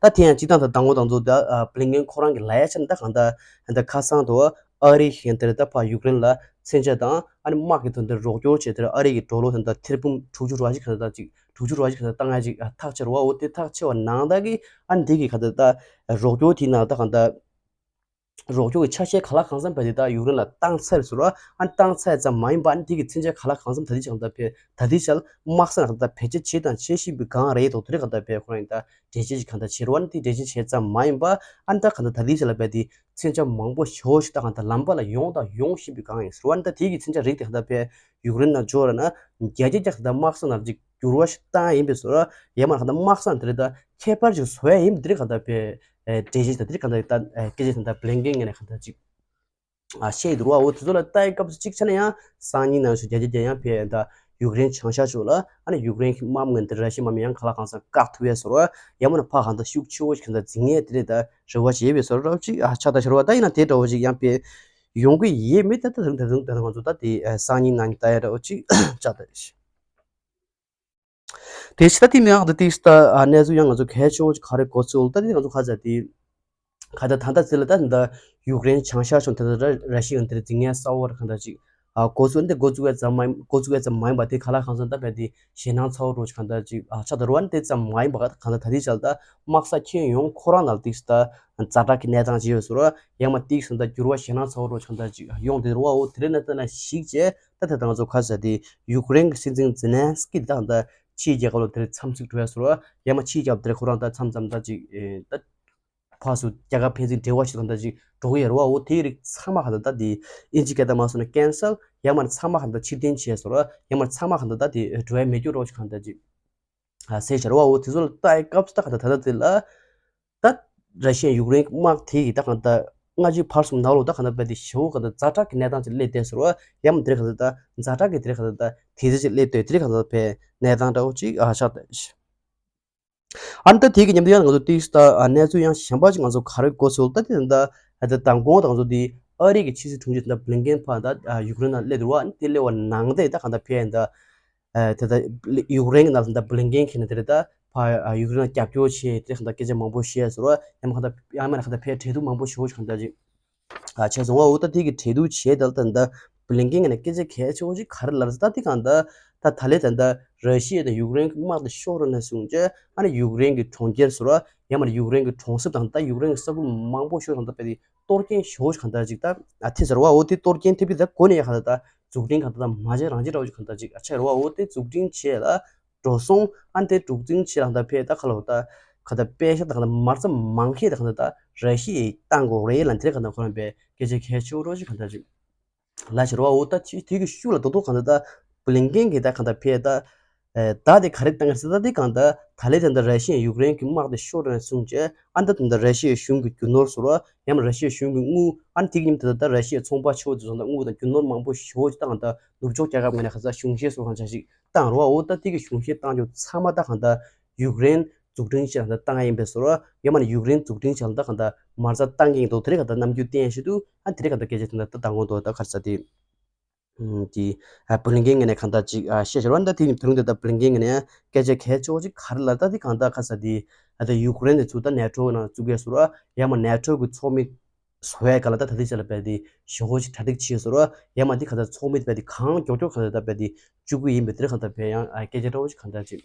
ད་དེ་ཡང་སྤྱི་བཏང་ད་དང་པོ་དང་ཚོ་ད་བྷི་ལིན་ཀེན་ཁོ་རང་གི་ལ་ཡ་ཆ་ནི་ད་གང་ད་ད་ཁ་སང་དུ་ཨ་རི་ཞིག་དེར་ད་ཕ་ཡུཀ་རེན་ལ་མཚོན་ཆ་དང་ཨ་ནི་དམག་གི་དོན་དུ་རོགས་སྐྱོར་བྱས་དེར་ཨ་རི་གི་ཌོ་ལར་ད་ད་ཐེར་འབུམ་དྲུག་ཅུ་རེ་བཞི་གང་ད་ཅིག་དྲུག་ཅུ་རེ་བཞི་གང་ད་བཏང་ཡ་ཅིག་ཐག་ཆོད་རེད་བ། འོ་དེ་ཐག་ཆོད་པ་ནང་ད་གི་ཨ་ནི་དེ་གི་གང་ད་ད་རོགས་སྐྱོར་དེའི་ནང་ད་གང་ད། རོགས་སྐྱོར་གྱི་ཆ་ཤས་ག་ལ་གང་འཚམ་བས་དེ་དག་ཡུཀ་རེན་ལ་བཏང་ཚར་ཟེར་བ། ཨ་ནི་བཏང་ཚར་ཙམ་མ་ཡིན་པ་ཨ་ནི་དེ་གི་མཚོན་ཆ་ག་ལ་གང་འཚམ་ད་ལྟའི་ཆ་གང་ད་བས་ད་ལྟའི་ཆ་ལ་དམག་ས་ན་གང་ད་བེད་སྤྱོད་བྱེད་དང་བྱེད་བཞིན་པའི་སྒང་རེད་དོ། དེ་རིང་གང་ད་བས་ཁོ་རང་ཡིན་ད་འགྲེལ་བཤད་ཅིག་གང་ད་བྱེད་རོགས། ཨ་ནི་དེ་འགྲེལ་བཤད་བྱས་ཙམ་མ་ཡིན་པ་ཨ་ནི་ད་གང་ད་ད་ལྟའི་ཆ་ལ་བས་དེ་མཚོན་ཆ་མང་པོ་ཞེ་པོ་ཞིག་ད་གང་ད་ལམ་པ་ལ་ཡོང་དང་ཡོང་བཞིན་པའི་སྒང་ཡིན་ཟེར་བ། ཨ་ནི་ད་དེ་གི་མཚོན་ཆ་རིགས་དེ་གང་ད་བས་ཡུཀ་རེན་ནང་འབྱོར་ར་ན་བརྒྱ་ཆ་བརྒྱ་གང་ད་དམག་ས་ན་ཅིག་འགྱུར་བ་ཞིག་བཏང་ཡིན་པའི་བཟོ་འདྲ། ཡང་མ་གང་ལྟར་དམག་ས་འདི་རེད་ད་ཁྱད་པར་ཅིག་བཟོ་ཡ་ཡིན་པ་འདི་རེད་གང་ལྟར་པའི་ཨེ་འགྲེལ་བཤད་དང་འདི་རེད་གང་ལྟར་ད་ཨེ་སྐད་ཆ་དང་ད་བྷི་ལིན་ཀེན་ངོས་ནས་གང་ལྟར་ཅིག་ཨ་བཤད་ཡོད་རེད་བ། འོ་དེ་ཚོ་ལ་ལྟ་ཡི་སྐབས་སུ་གཅིག་ཆ་ན་ཡང་སང་ཉིན་ནང་བཞིན་བརྒྱ་ཆ་བརྒྱ་ཡང་ཕའི་ད་ཡུཀ་རེན་བྱང་ཤར་ཕྱོགས་ལ་ཨ་ནི་ཡུཀ་རེན་གྱི་དམག་མི་ངོས་འདི་ར་ཤི་ཡའི་དམག་མི་ཡང་ག་ལ་གང་འཚམ་བཀག་ཐུབ་ཡ་བཟོ་འདྲ། ཡང་མིན་ན་ཕར་གང་ལྟར་ཤུགས་ཆེ་བོ་ཞིག་གང་ལྟར་འཛིང་ཡས་དེ་རེད་ད་རེ་བ་བྱེད་ཡས་པའི་བཟོ་འདྲ་ཅིག་ཨ་ཆགས་ད་ཤར་བ། ད་ཡིན་ན་དེ་འདྲ་བོ་ཞིག་ཡང་ཕའི་ཡོང་གི་ཡོད་མེད་ད་ད་དུང་ད་དུང་ད་དུང་ང་ཚོ་ད་དེ་ཨ་སང་ཉིན་གནངས་ཉིན་ལྟ་ཡ་འདྲ་བོ་ཅིག་ཆགས་ད་རེད། དེ་ཕྱི་ད་དེ་མིན་ཡང་ད་དེ་ད་ཨ་གནས་ཚུལ་ཡང་ང་ཚོ་གལ་ཆེ་བོ་ཅིག་ག་རེ་གོ་ཚུལ་ད་དེ་ང་ཚོ་ཁ་ཚ་དེ་ག་ད་ད་ལྟ་ཚེ་ལ་ད་ད་ཡུཀ་རེན་བྱང་ཤར་ཕྱོགས་དེ་ད་ར་ཤི་ཡ་དེར་འཛིང་ཡ་གསར་བ་ར་གང་ད་ཅིག་ཨ་གོ་ཚུལ་འདི་འགོ་བཙུགས་ཡ་ཙམ་མ་ཡིན་འགོ་བཙུགས་ཡ་ཙམ་མ་ཡིན་པ་དེ་ག་ལ་གང་འཚམ་ད་བས་དེ་ཞེད་སྣང་ཚ་བོ་རོ་ཅིག་གང་ད་ཅིག་ཨ་ཆགས་ད་རོ། ཨ་ནི་དེ་ཙམ་མ་ཡིན་པ་ག་ད་གང་ད་ད་དེ་ཆ་ལ་ད་དམག་ས་ཁྱོན་ཡོངས་ཁོ་རང་ནང་ལ་དེ་ད་ཛ་དྲག་གི་གནས་སྟངས་ཅིག་ཡོད་བཟོ་འདྲ། ཡང་མ་ཏིག་སོང་ད་འགྱུར་བ་ཞེད་སྣང་ཚ་བོ་རོ་ཆང་ད་ཅིག་ཡོང་དེ་རོ་བ། འོ་དེ་རེ་ན་ད་ན་ཞིག་བྱས་ད་ད་ད་ང་ཚོ་ཁ་ས་དེ་ཡུཀ་རེན་གྱི་སྲིད་འཛིན་ཛེ་ལན་སི་ཀི་དང་ད་ཕྱིའི་རྒྱལ་ཁབ་ལ་དེར་འཚམས་གཟིགས་འགྲོ་ཡ་བཟོ་འདྲ། ཡང་མ་ཕྱིའི་རྒྱལ་ཁབ་དེར་ཁོ་རང་ད་མཚམས་མཚམས་ད་ཅིག་ད་ཕར་ཚུར་རྒྱ་གར་ཕན་ཚུན་འབྲེལ་བ་ཞིག་དང་ད་ཅིག་འགྲོ་གི་ཡོད་རོ་བ། འོ་དེའི་རིགས་ཚང་མ་ཁ་ད་ད་དེ་ཨིན་ཇི་སྐད་ད་མ་སོང་ན་ཀེན་སལ། ཡང་མ་ཚང་མ་ཁ་ད་ཕྱིར་འཐེན་བྱས་བཟོ་འདྲ། ཡང་མ་ཚང་མ་ཁ་ད་ད་དེ་འགྲོ་ཡ་མེད་རྒྱུ་རོ་ཞིག་གང་ད་ཅིག་ཨ་ཟེར་བྱ་རོ་བ། འོ་དེ་ཚོ་ལ་ལྟ་ཡི་སྐབས་སུ་ད་ག་ད་ད་ད་དེ་ལ་ད་ར་ཤི་ཡ་ཡུཀ་རེན་དམག་དེ་ཡི་ད་གང་ད་ ལྔ་བཅུའི་བར་གསུམ་ནང་ལོགས་ད་གང་ལྟར་བས་དེ་ཞེ་པོ་གང་ལྟར་ཛ་དྲག་གི་གནས་སྟངས་ཅིག་སླེབས་བསྡད་ཟེར་བ། ཡང་མ་དེ་རིང་གང་ལྟར་ད་ཛ་དྲག་གི་དེ་རིང་གང་ལྟར་ད་དེ་ཚོ་ཅིག་སླེབས་བསྡད། དེ་རིང་གང་ལྟར་བས་གནས་སྟངས་འདྲ་བོ་ཅིག་ཨ་ཆགས་བསྡད། ཨ་ནི་ད་དེ་གི་མཉམ་དུ་ཡང་ང་ཚོ་ཏིས་ད་གནས་ཚུལ་ཡང་གཞན་པ་ཅིག་ང་ཚོ་ག་རེ་གོ་ཚུལ་ད་དེ་ད་ད་མདང་དགོང་ད་ང་ཚོ་དེ་ཨ་རི་གི་ཕྱི་སྲིད་དྲུང་ཆེ་ད་བྷི་ལིན་ཀེན་ཕར་ད་ཡུཀ་རེན་ནང་སླེབས་འདུག་བ། ཨ་ནི་དེ་སླེབས་པ་ནང་དེ་ད་གང་ལྟར་ཕེ་ད་དེ་ད་ཡུཀ་རེན་གི་ནང་ད་བྷི་ལིན་ཀེན་ཁྱེད་ནས་དེ་ད་ཕར་ཡུཀ་རེན་ལ་རྒྱབ་སྐྱོར་བྱས་དེ་གང་ལྟར་སྐད་ཆ་མང་པོ་བཤད་ཟེར་བ། ཡང་མ་གང་ལྟར་ཡང་མ་ན་གང་ལྟར་ཕེ་གྲོས་བསྡུར་མང་པོ་ཞུ་གང་ལྟར་ཅིག་ཨ་བྱས་སོང་བ། འོ་ད་དེ་གི་གྲོས་བསྡུར་བྱས་ད་ལྟ་ད་བྷི་ལིན་ཀེན་གི་ནས་སྐད་ཆ་གལ་ཆེ་བོ་ཅིག་ག་རེ་ལབ་ཟེར་ད་དེ་གང་ད་ད་ད་ལས་ད་ད་ར་ཤི་ཡ་དང་ཡུཀ་རེན་གི་དམག་དེ་ཤོར་ར་ནས་བཟུང་བྱས་ཨ་ནི་ཡུཀ་རེན་གི་གྲོང་ཁྱེར་ཟེར་བ་ཡང་མ་ཡུཀ་རེན་གི་གྲོང་གསེབ་དང་ད་ཡུཀ་རེན་གི་ས་ཁུལ་མང་པོ་ཤོར་གང་ད་བས་དེ་གཏོར་སྐྱོན་ཞེ་བོ་ཅིག་གང་ད་ཅིག་ད་ཨ་ཐེབས་ཟེར་བ། འོ་དེ་གཏོར་སྐྱོན་ཐེབས་དུས་ད་གོ་ནས་ཡ་གང་ད་ད་འཛུགས་སྐྲུན་གང་ད་ད་མ་བྱས་རང་བྱས་འདྲ་བོ་ཅིག་གང་ད་ཅིག་ཨ་ཆ་རེད་བ། འོ་དེ་འཛུགས་སྐྲུན་བྱས་ལ། འགྲོ་སོང་ཨ་ནི་དེ་འཛུགས་སྐྲུན་བྱེད་ལ་ད་ཕེ་ད་ཁ་ལོ་ད་ཁ་ད་པེ་ཤ་ད་ཁ་ད་མ་རྩ་མང་ཤས་ད་ཁ་ད་ད་ར་ཤི་ཡས་བཏང་དགོས་རེད་ལ་དེ་ཁ་ད་ཁོ་རང་པས་སྐད་ཆ་གལ་ཆེ་བོ་རོ་ཞིག་ཁ་ད་ཅིག་ལ་ཤི་རོ་བ། འོ་ད་ཅི་དེ་གི་ཤུགས་ལ་དོ་དོ་ཁ་ད་ད་བྷི་ལིན་ཀེན་གི་ད་ཁ་ད་ཕེ་ད་ད་དེ་ག་རེ་བཏང་གི་རེད་ཟེར་ད་དེ་གང་ད་ད་ལས་ད་ད་ར་ཤི་ཡས་ཡུཀ་རེན་གི་དམག་དེ་ཤོར་རེད་གསུངས་བྱས་ཨ་ད་ད་ད་ར་ཤི་ཡའི་གཞུང་གི་རྒྱུ་ནོར་ཟེར་བ་ཡང་ར་ཤི་ཡའི་གཞུང་གི་དངུལ་ཨ་ནི་དེ་གི་ཉིན་ད་ད་ད་ར་ཤི་ཡའི་ཚོང་པ་ཆེ་བོ་ཚོ་ད་དངུལ་དང་རྒྱུ་ནོར་མང་པོ་ཞེ་བོ་ཅིག་ད་གང་ད་ནུབ་ཕྱོགས་རྒྱལ་ཁབ་ངོས་ནས་ཁ་ས་གཞུང་བཞེས་སོགས་གང་ཆ་ཞིག་བཏང་རོགས། འོ་ད་དེ་གི་གཞུང་བཞེས་བཏང་རྒྱུ་ཚང་མ་ད་གང་ལྟར་ཡུཀ་རེན་འཛུགས་སྐྲུན་བྱས་ལ་ད་བཏང་ཡ་ཡིན་པས་སོ་ར། ཡང་མ་ནི་ཡུཀ་རེན་འཛུགས་སྐྲུན་བྱས་ལ་ད་གང་ལྟར་མ་རྩ་བཏང་གི་ཡིན་འདུག་དེ་རིང་གང་ལྟར་རྣམ་འགྱུར་བསྟན་ཡ་ཞིག་འདུག་ཨ་དེ་རིང་གང་ལྟར་སྐད་ཆ་དེ་འདྲ་ད་དང་པོ་འདུག་ད་ག་རེ་ཟེར་དེ་ཨུམ་དེ་ཨ་བྷི་ལིན་ཀེན་ངོས་ནས་གང་ལྟར་ཅིག་ཨ་བཤད་བྱ་ར། ད་དེ་ནི་བོད་རིང་དེ་ད་བྷི་ལིན་ཀེན་ངོས་ནས་སྐད་ཆ་གལ་ཆེ་བོ་ཅིག་ག་རེ་ལབ་ད་དེ་གང་ལྟར་ག་རེ་ཟེར་དེ་ཨ་ད་ཡུཀ་རེན་དེ་ཚུར་ད་ནེ་ཊོ་ནང་བཙུགས་ཡ་སོ་ར། ཡང་མ་ནེ་ཊོ་གི་ཚོགས་མི་བཟོ་ཡ་ག་ལ་ད་ད་དེ་ཆ་ལ་བས་དེ་ཞེ་བོ་ཅིག་གྲ་སྒྲིག་བྱས་སོ་ར། ཡང་མ་དེ་གང་ལྟར་ཚོགས་མི་དེ་བས་དེ་གང་མགྱོགས་མགྱོགས་གང་ལྟར་ད་བས་དེ་བཅུག་གི་ཡིན་པས་དེར་གང་ལྟར་བས་ཡང་ཨ་སྐད་ཆ་འདྲ་བོ་ཅིག་གང་ལྟར་ཅིག་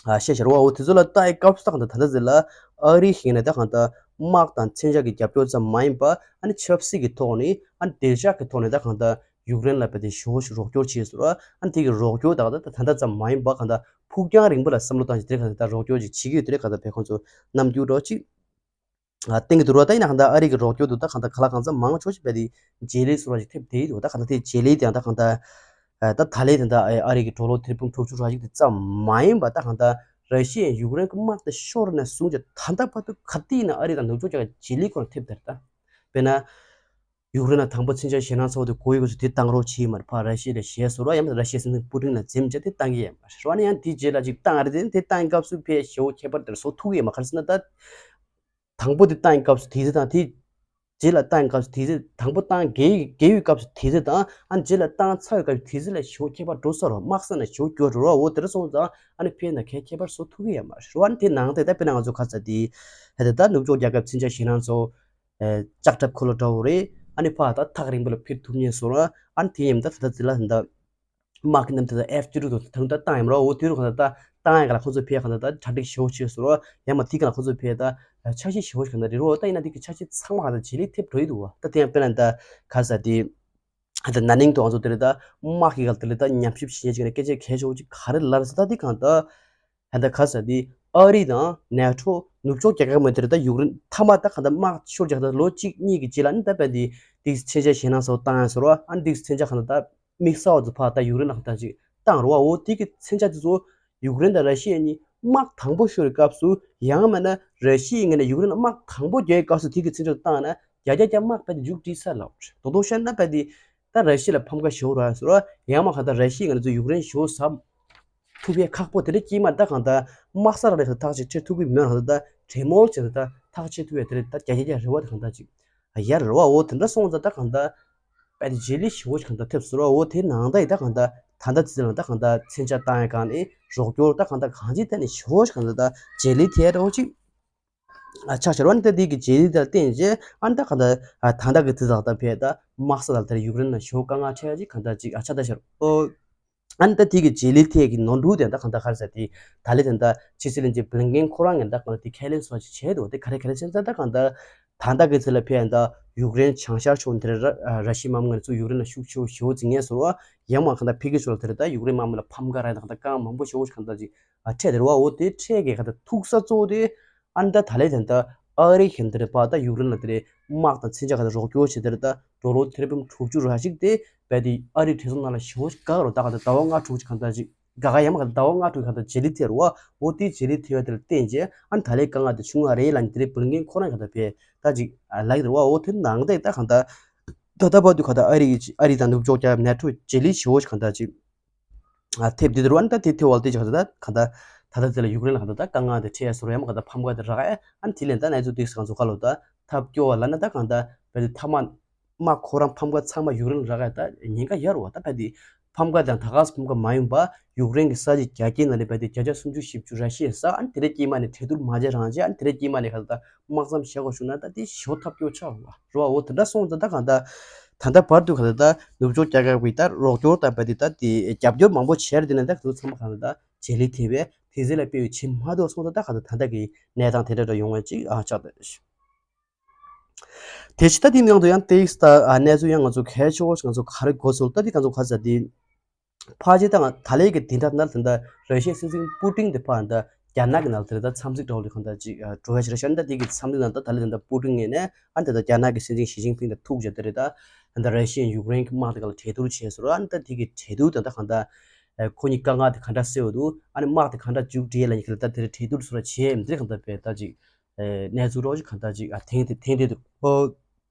ཨ་བཤད་བྱ་ར་བ། འོ་དེ་ཚོ་ལ་ལྟ་ཡི་སྐབས་སུ་ད་གང་ལྟར་ད་ལྟ་ཟེར་ལ་ཨ་རི་ཞིག་ནས་ད་གང་ལྟར་དམག་དང་མཚོན་ཆ་གི་རྒྱབ་སྐྱོར་ཙམ་མ་ཡིན་པ་ཨ་ནི་ཆབ་སྲིད་ཀྱི་ཐོག་ནས་ཨ་ནི་བདེ་འཇགས་ཀྱི་ཐོག་ནས་ད་གང་ལྟར་ཡུཀ་རེན་ལ་བས་དེ་ཞེ་བོ་ཞིག་རོགས་སྐྱོར་བྱས་སོ་ར། ཨ་ནི་དེ་གི་རོགས་སྐྱོར་ད་གང་ལྟར་ད་ད་ལྟ་ཙམ་མ་ཡིན་པ་གང་ལྟར་ཕུགས་རྒྱང་རིང་པོ་ལ་བསམ་བློ་བཏང་ཞིག་དེར་གང་ལྟར་ད་རོགས་སྐྱོར་ཅིག་བྱེད་ཀྱི་ཡོད་དེར་གང་ལྟར་བས་ཁོང་ཚོ་རྣམ་འགྱུར་འདྲ་ཅིག་ཨ་བསྟན་གྱི་འདུག་ར། ད་ཡིན་ན་གང་ལྟར་ཨ་རི་གི་རོགས་སྐྱོར་དུ་ད་གང་ལྟར་ག་ལ་གང་འཚམ་མང་ཆོག་ཅིག་བས་དེ་ཇེ་ལི་ཟེར་བ་ཞིག་ཐེབས་བསྡད་ཡོད་འདུག་ད་གང་ལྟར་དེ་ཇེ་ལི་དེ་ཡང་ད་གང་ལྟར་ཨ་ད་ད་ལས་དེ་འདྲ་ཨ་རི་གི་ཌོ་ལར་ཐེར་འབུམ་དྲུག་ཅུ་ར་ཞིག་དེ་ཙམ་མ་ཡིན་པ་ད་གང་ལྟར་ར་ཤི་ཡས་ཡུཀ་རེན་གྱི་དམག་དེ་ཤོར་ནས་བཟུང་ཅིག་ད་ལྟ་བར་དུ་ག་དུས་ཡིན་ན་ཨ་རི་དང་ནུབ་ཕྱོགས་རྒྱལ་ཁབ་ཇེ་ལི་ཁོ་ན་ཐེབས་བསྡད་རེད་ད། དཔེར་ན། ཡུཀ་རེན་ལ་དང་པོ་མཚོན་ཆ་ཞེད་སྣང་ཚ་བོ་དེ་གོ་ཡི་གོ་ཚོད་དེ་བཏང་རོགས་བྱེད་མ་རེད། ཕར་ར་ཤི་ཡ་ལ་ཞེད་བཟོ་རོགས་ཡང་ར་ཤི་ཡའི་སྲིད་འཛིན་པུ་ཏིན་ལ་འཛེམ་བྱས་དེ་བཏང་གི་ཡོད་མ་རེད་བ། ནི་ཡང་དེའི་རྗེས་ལ་ཅིག་བཏང་རེད་དེ་དེ་བཏང་སྐབས་སུ་ཕའི་ཞེ་བོ་ཁྱད་པར་དེར་བཟོ་ཐུབ་ཀྱི་ཡོད་མ་རེད། ག་རེ་ཟེར་ན་ད་དང་པོ་དེ་བཏང་སྐབས་སུ་དེ་ཚེ་དང་དེ་རྗེས་ལ་བཏང་སྐབས་སུ་དེ་ཚེ་དང་པོ་བཏང་རྒྱལ་རྒྱལ་ཡོད་སྐབས་སུ་དེ་ཚེ་དང་ཨ་རྗེས་ལ་བཏང་ཚར་ཡོད་སྐབས་སུ་དེ་ཚེ་ལ་ཞེ་བོ་ཁྱད་པར་འགྲོ་ས་རེད་བ། དམག་ས་ན་ཞེ་བོ་སྐྱོ་འགྲོ་རེད་བ། འོ་དེར་སོང་ཙང་ཨ་ནི་ཕའི་ན་གའི་ཁྱད་པར་བཟོ་ཐུབ་ཀྱི་ཡོད་མ་རེད་བ། ནི་དེ་ནང་དེ་ད་དཔེར་ན་ང་ཚོ་ག་རེ་ཟེར་དེ་ད་ད་ནུབ་ཕྱོགས་རྒྱལ་ཁབ་མཚོན་ཆ་ཞེད་སྣང་ཚ་བོ། ལྕགས་ཁྲབ་འཁོར་ལོ་འདྲ་བོ་རེད། ཨ་ནི་ཕར་ད་ཐག་རིང་པོ་ལ་ཕེབས་ཐུབ་ཉེན་བཟོ་ར། ཨ་ནི་དེ་ཡིན་ད་ད་ད་ཛི་ལ་ད་དམག་གི་རྣམ་ཐར་ད་ཨེཕ་ཅི་རུ་དང་ད་བཏང་ཡ་ག་ལ་ཁོ་ཚོ་ཕེ་ག་ད་ད་བཏང་ཡ་ག་ལ་ཁོ་ཚོ་ཕེ་ག་ད་ད་གྲ་སྒྲིག་ཞེ་བོ་བྱས་བཟོ་ར། ཡང་མ་དེ་ག་ལ་ཁོ་ཚོ་ཕེ་ད་འཆར་གཞི་ཞེ་བོ་ཞིག་ག་ད་རེད་རོ། ད་ཡིན་ན་དེ་གི་འཆར་གཞི་ཚང་མ་ག་ད་ཇེ་ལི་ཐེབས་འགྲོ་ཡི་འདུག་བ། ད་དེ་ཡང་དཔེར་ན་ད་ག་ཟ་དེ་ད་ན་ནིང་དུ་ང་ཚོ་དེ་རེད་ད་དམག་གི་ག་ད་དེ་རེད་ད་ཉམས་ཞིབ་བྱེད་ཉེན་ཅིག་ནས་སྐད་ཆ་གལ་ཆེ་བོ་ཅིག་ག་རེ་ལབ་ཟེར་ད་དེ་ག་ད། ད་ལྟ་ག་ཟེར་དེ་ཨ་རི་དང་ནེ་ཊོ་ནུབ་ཕྱོགས་རྒྱལ་ཁབ་མ་དེར་ད་ཡུཀ་རེན་མཐའ་མ་ད་ག་ད་དམག་ཤོར་རྒྱག་ད་ལོ་གཅིག་གཉིས་ཀྱི་རྗེས་ལ་ནི་ད་བས་དེ་ཏིག་མཚོན་ཆ་ཞེད་སྣང་ཚ་བོ་བཏང་ཡ་ཟེར་བ། ཨ་ནི་ཏིག་མཚོན་ཆ་ག་ད་ད་དམིགས་བསལ་བ་ཚོ་ཕར་ད་ཡུཀ་རེན་ལ་ག་ད་ཅིག་བཏང་རོགས་བ། འོ་དེ་གི་མཚོན་ཆ་དེ་ཚོ་ཡུཀ་རེན་དང་ར་ཤི་ཡ་གཉིས་དམག་དང་པོ་ཤོར་བའི་སྐབས་སུ་ཡང་མིན་ན་ར་ཤི་ཡའི་ངོས་ནས་ཡུཀ་རེན་ལ་དམག་དང་པོ་རྒྱག་པའི་སྐབས་སུ་དེ་གི་མཚོན་ཆ་བཏང་ན་རྒྱ་རྒྱ་རྒྱ་དམག་བས་དེ་མཇུག་སྒྲིལ་ས་ལ་རྡོག་རྡོག་ཤར་ན་བས་དེ། ད་ར་ཤི་ཡ་ལ་ཕམ་ཁ་ཞེ་བོ་རག་ཟེར་བ། ཡང་མ་གང་ལྟར་ར་ཤི་ཡ་ང་ཚོ་ཡུཀ་རེན་ཞེ་བོ་ཟ་ཐུབ་ཡས་ཁག་པོ་དེ་འདྲ་སྐྱེས་མ་རེད། ད་གང་ལྟར་དམག་ས་ར་རེ་ཐག་ཅིག་ཆེར་ཐུབ་ཀྱི་མེད་ར། ད་གྲོས་མོལ་བྱས་ད་ཐག་ཆེར་ཐུབ་ཡས་དེ་རེད། ད་རྒྱ་རྒྱ་རྒྱ་རེ་བ་ད་གང་ལྟར་ཅིག་ཡ་རེ་བ། འོ་དེ་འདྲ་སོང་ཙང་ད་གང་ལྟར་དཔེ་དེ་རྗེས་ལུས་ཞེ་བོ་ཞིག་གང་ལྟར་ཐེབས་ཟེར་བ། འོ་དེ་ནང་ད་ཡི་ད་གང་ལྟར་ད་ལྟ་ཚེ་ལ་ད་གང་ལྟར་མཚོན་ཆ་བཏང་ཡས་གང་ནས་རོགས་སྐྱོར་ད་གང་ལྟར་གང་ཅིའི་ཐད་ནས་ཞེ་བོ་ཞིག་གང་ལྟར་ད་རྗེས་ལུས་ཐེབས་འདྲ་བོ་ཅིག་ཨ་ཆགས་ཤར་བ་ནི་ད་དེ་གི་རྗེས་ལུས་དེར་བརྟེན་རྗེས་ཨ་ནི་ད་གང་ལྟར་ཨ་ད་ལྟ་གི་དུས་ཚོད་ད་ཕེ་ད་དམག་ས་ལ་དེར་ཡུཀ་རེན་ལ་ཞེ་བོ་དཀའ་ངལ་འཕྲད་ཅིག་གང་ལྟར་ཅིག་ཨ་ཆགས་ད་ཤར། ཨོ། ཨ་ནི་ད་དེ་གི་རྗེས་ལུས་ཐད་ཀྱི་ནོར་འཁྲུལ་དེ་ད་གང་ལྟར་ག་རེ་ཟེར་དེ་ད་ལས་དེ་ད་ཕྱི་སྲིད་བློན་ཆེན་བྷི་ལིན་ཀེན་ཁོ་རང་ངས་ད་གང་ལྟར་དེ་ཁས་ལེན་སོགས་ཅིག་བྱས་འདུག་དེ་ག་རེ་ག་རེ་བྱས་ན་ད་གང་ལྟར་ད་ལྟ་གི་ཚེ་ལ་ཕེ་ད་ཡུཀ་རེན་བྱང་ཤར་ཕྱོགས་དེར་ར་ར་ཤི་ཡའི་དམག་མི་ཚོ་ཡུཀ་རེན་ལ་ཤུགས་ཆེ་བོ་ཞེ་བོ་འཛིང་ངེས་སོང་བ། ཡང་མ་གང་ལྟར་ཕ་གི་ཕྱོགས་ལ་དེར་ད་ཡུཀ་རེན་དམག་མི་ལ་ཕམ་ཁ་རག་ད་གང་ལྟར་དཀའ་ངལ་མང་པོ་ཞེ་བོ་ཞིག་གང་ལྟར་ཅིག་ཨ་འཕྲད་དེ་རེད་བ། འོ་དེ་འཕྲད་ཀྱི་ག་ད་ཐུག་ས་གཙོ་བོ་དེ་ཨ་ནི་ད་ད་ལས་དེ་ད་ཨ་རི་གཞན་དེར་པ་ད་ཡུཀ་རེན་ལ་དེ་རེད་དམག་དང་མཚོན་ཆ་ག་ད་རོགས་སྐྱོར་བྱེད་དེ་རེད་ད་ཌོ་ལར་ཐེར་འབུམ་དྲུག་ཅུ་ར་ཞིག་དེ་བས་དེ་ཨ་རིའི་གྲོས་ཚོགས་ནང་ལ་ཞེ་བོ་ཞིག་བཀག་རོགས་ད་ག་ད་ཟླ་བ་ལྔ་དྲུག་ཅིག་གང་ལྟར་ཅིག་ དགའ་དགའ་ཡང་མ་ག་ཟླ་བ་ལྔ་དྲུག་ག་ད་རྗེས་ལུས་ཐེབས་རེད་བ། འོ་དེ་རྗེས་ལུས་ཐེབས་པ་དེ་ལ་བརྟེན་བྱས་ཨ་ནི་ད་ལའི་དཀའ་ངལ་དེ་བྱུང་བ་རེད་ལབ་ནས་དེ་རིང་བུ་ལིན་ཀེན་ཁོ་རང་ག་ད་བས་ད་ཅིག་ལབ་ཀྱི་རེད་བ། འོ་དེ་ནང་བཞིན་ད་གང་ད་ད་ལྟ་བར་དུ་ག་ད་ཨ་རི་ཨ་རི་དང་ནུབ་ཕྱོགས་རྒྱལ་ཁབ་ནེ་ཊོ་རྗེས་ལུས་ཞེ་པོ་ཞིག་ག་ད་ཅིག་ཨ་ཐེབས་འདི་ལྟར་བ་ནི་ད་དེ་ཐེབས་བ་ལ་དེ་ཅིག་ག་ད་ག་ད་ད་ལྟ་དེ་ལ་ཡུཀ་རེན་ལ་ག་ད་ད་དཀའ་ངལ་དེ་འཕྲད་ཡ་བཟོ་འདྲ་ཡང་མ་ག་ད་ཕམ་ཁ་དེ་རག་ཡ། ཨ་ནི་དེ་ལས་ད་ནེ་ཙོ་དེ་སི་གང་ཚོ་ག་ལོ་ད་ཐབས་སྐྱོ་བ་ལ་ན་ད་གང་ད་བས་དེ་ཐ་མ་དམག་ཁོ་རང་ཕམ་ཁ་ཚང་མ་ཡུཀ་རེན་ལ་རག་ཡ་ད་ཉེན་ཁ་ཡོད་རེད་བ། ད་བས་དེ་ཕམ་ཁ་དང་ད་ག་སེ་ཕམ་ཁ་མ་ཡོང་པ་ཡུཀ་རེན་གྱི་ས་ཆ་རྒྱ་སྐྱེད་ནང་ནས་བས་དེ་བརྒྱ་ཆ་སུམ་ཅུ་བཞི་བཅུ་ར་ཤི་ཡས་ཟ། ཨ་ནི་དེ་འདྲ་སྐྱེས་མ་ནས་གྲོས་བསྡུར་མ་བྱས་རང་བྱས་ཨ་ནི་དེ་འདྲ་སྐྱེས་མ་ནས་ག་ད་དམག་མཚམས་བཞག་དགོས་བྱུང་ན་ད་དེ་ཞེ་པོ་ཐབས་སྐྱོ་ཆགས་རེད་བ། འོ་དེ་འདྲ་སོང་ཙང་ད་གང་ད་ད་ལྟ་བར་དུ་ག་ད་ད་ནུབ་ཕྱོགས་རྒྱལ་ཁབ་ཀྱི་ད་རོགས་སྐྱོར་དང་བས་དེ་ད་དེ་རྒྱབ་སྐྱོར་མང་པོ་བྱས་རེད། དེ་ནས་ད་དེ་ཚོ་ཚང་མ་ག་ད་ད་རྗེས་ལུས་ཐེབས་པས་དེ་ཚེ་ལ་དཔེ་ཡོད་བྱེད་མ་ཐུབ་སོང་ཙང་ད་ག་ད་ད་ལྟ་གི་གནས་སྟངས་དེ་འདྲ་འདྲ་ཡོང་བ་ཅིག་ཨ་ཆགས་ད། དེ་ཕྱི་ད་དེའི་ནང་དུ་ཡང་ཏེ་ཡིག་ད་ཨ་གནས་ཚུལ་ཡང་ང་ཚོ་གལ་ཆེ་བོ་ཞིག་ང་ཚོ་ག་རེ་གོ་ཚུལ་ད་དེ་ང་ཚོ་ག་ས་དེ་ཕལ་ཆེར་ད་ད་ལའི་གི་དེ་འདྲ་ན་དེ་འདྲ་ར་ཤི་ཡའི་སྲིད་འཛིན་པུ་ཏིན་དེ་ཕར་ད་རྒྱ་ནག་གི་ནང་དེ་ད་འཚམས་གཟིགས་འགྲོ་ལི་གང་ད་ཅིག་འགྲོ་བའི་རེ་ཤན་ད་དེ་གི་འཚམས་གཟིགས་ནང་ད་ད་ལའི་དེ་འདྲ་པུ་ཏིན་ངེས་ནས་ཨ་ད་ད་རྒྱ་ནག་གི་སྲིད་འཛིན་ཞི་ཅིན་ཕིང་ད་ཐུག་བྱ་དེ་རེད། ད་ད་ར་ཤི་ཡའི་ཡུཀ་རེན་གི་དམག་དེ་ག་ལ་གྲོས་བསྡུར་བྱས་སོང་། ཨ་ད་དེ་གི་གྲོས་བསྡུར་ད་ད་གང་ད་ཁོ་གཉིས་དཀའ་ངལ་དེ་ག་འདྲ་སེལ་བ་འདུག་ཨ་ནི་དམག་དེ་ག་འདྲ་མཇུག་སྒྲིལ་ལ་ཡིན་གི་ལ་ད་དེ་རེད་གྲོས་བསྡུར་སོང་ར་བྱས་མི་དེ་གང་ད་བས་ད་ཅིག་གནས་ཚུལ་རོགས་ཅིག་གང་ལྟར་ཅིག་ཨ་ཐེངས་དེ་ཐེངས་དེ་འདུག་ཨོ།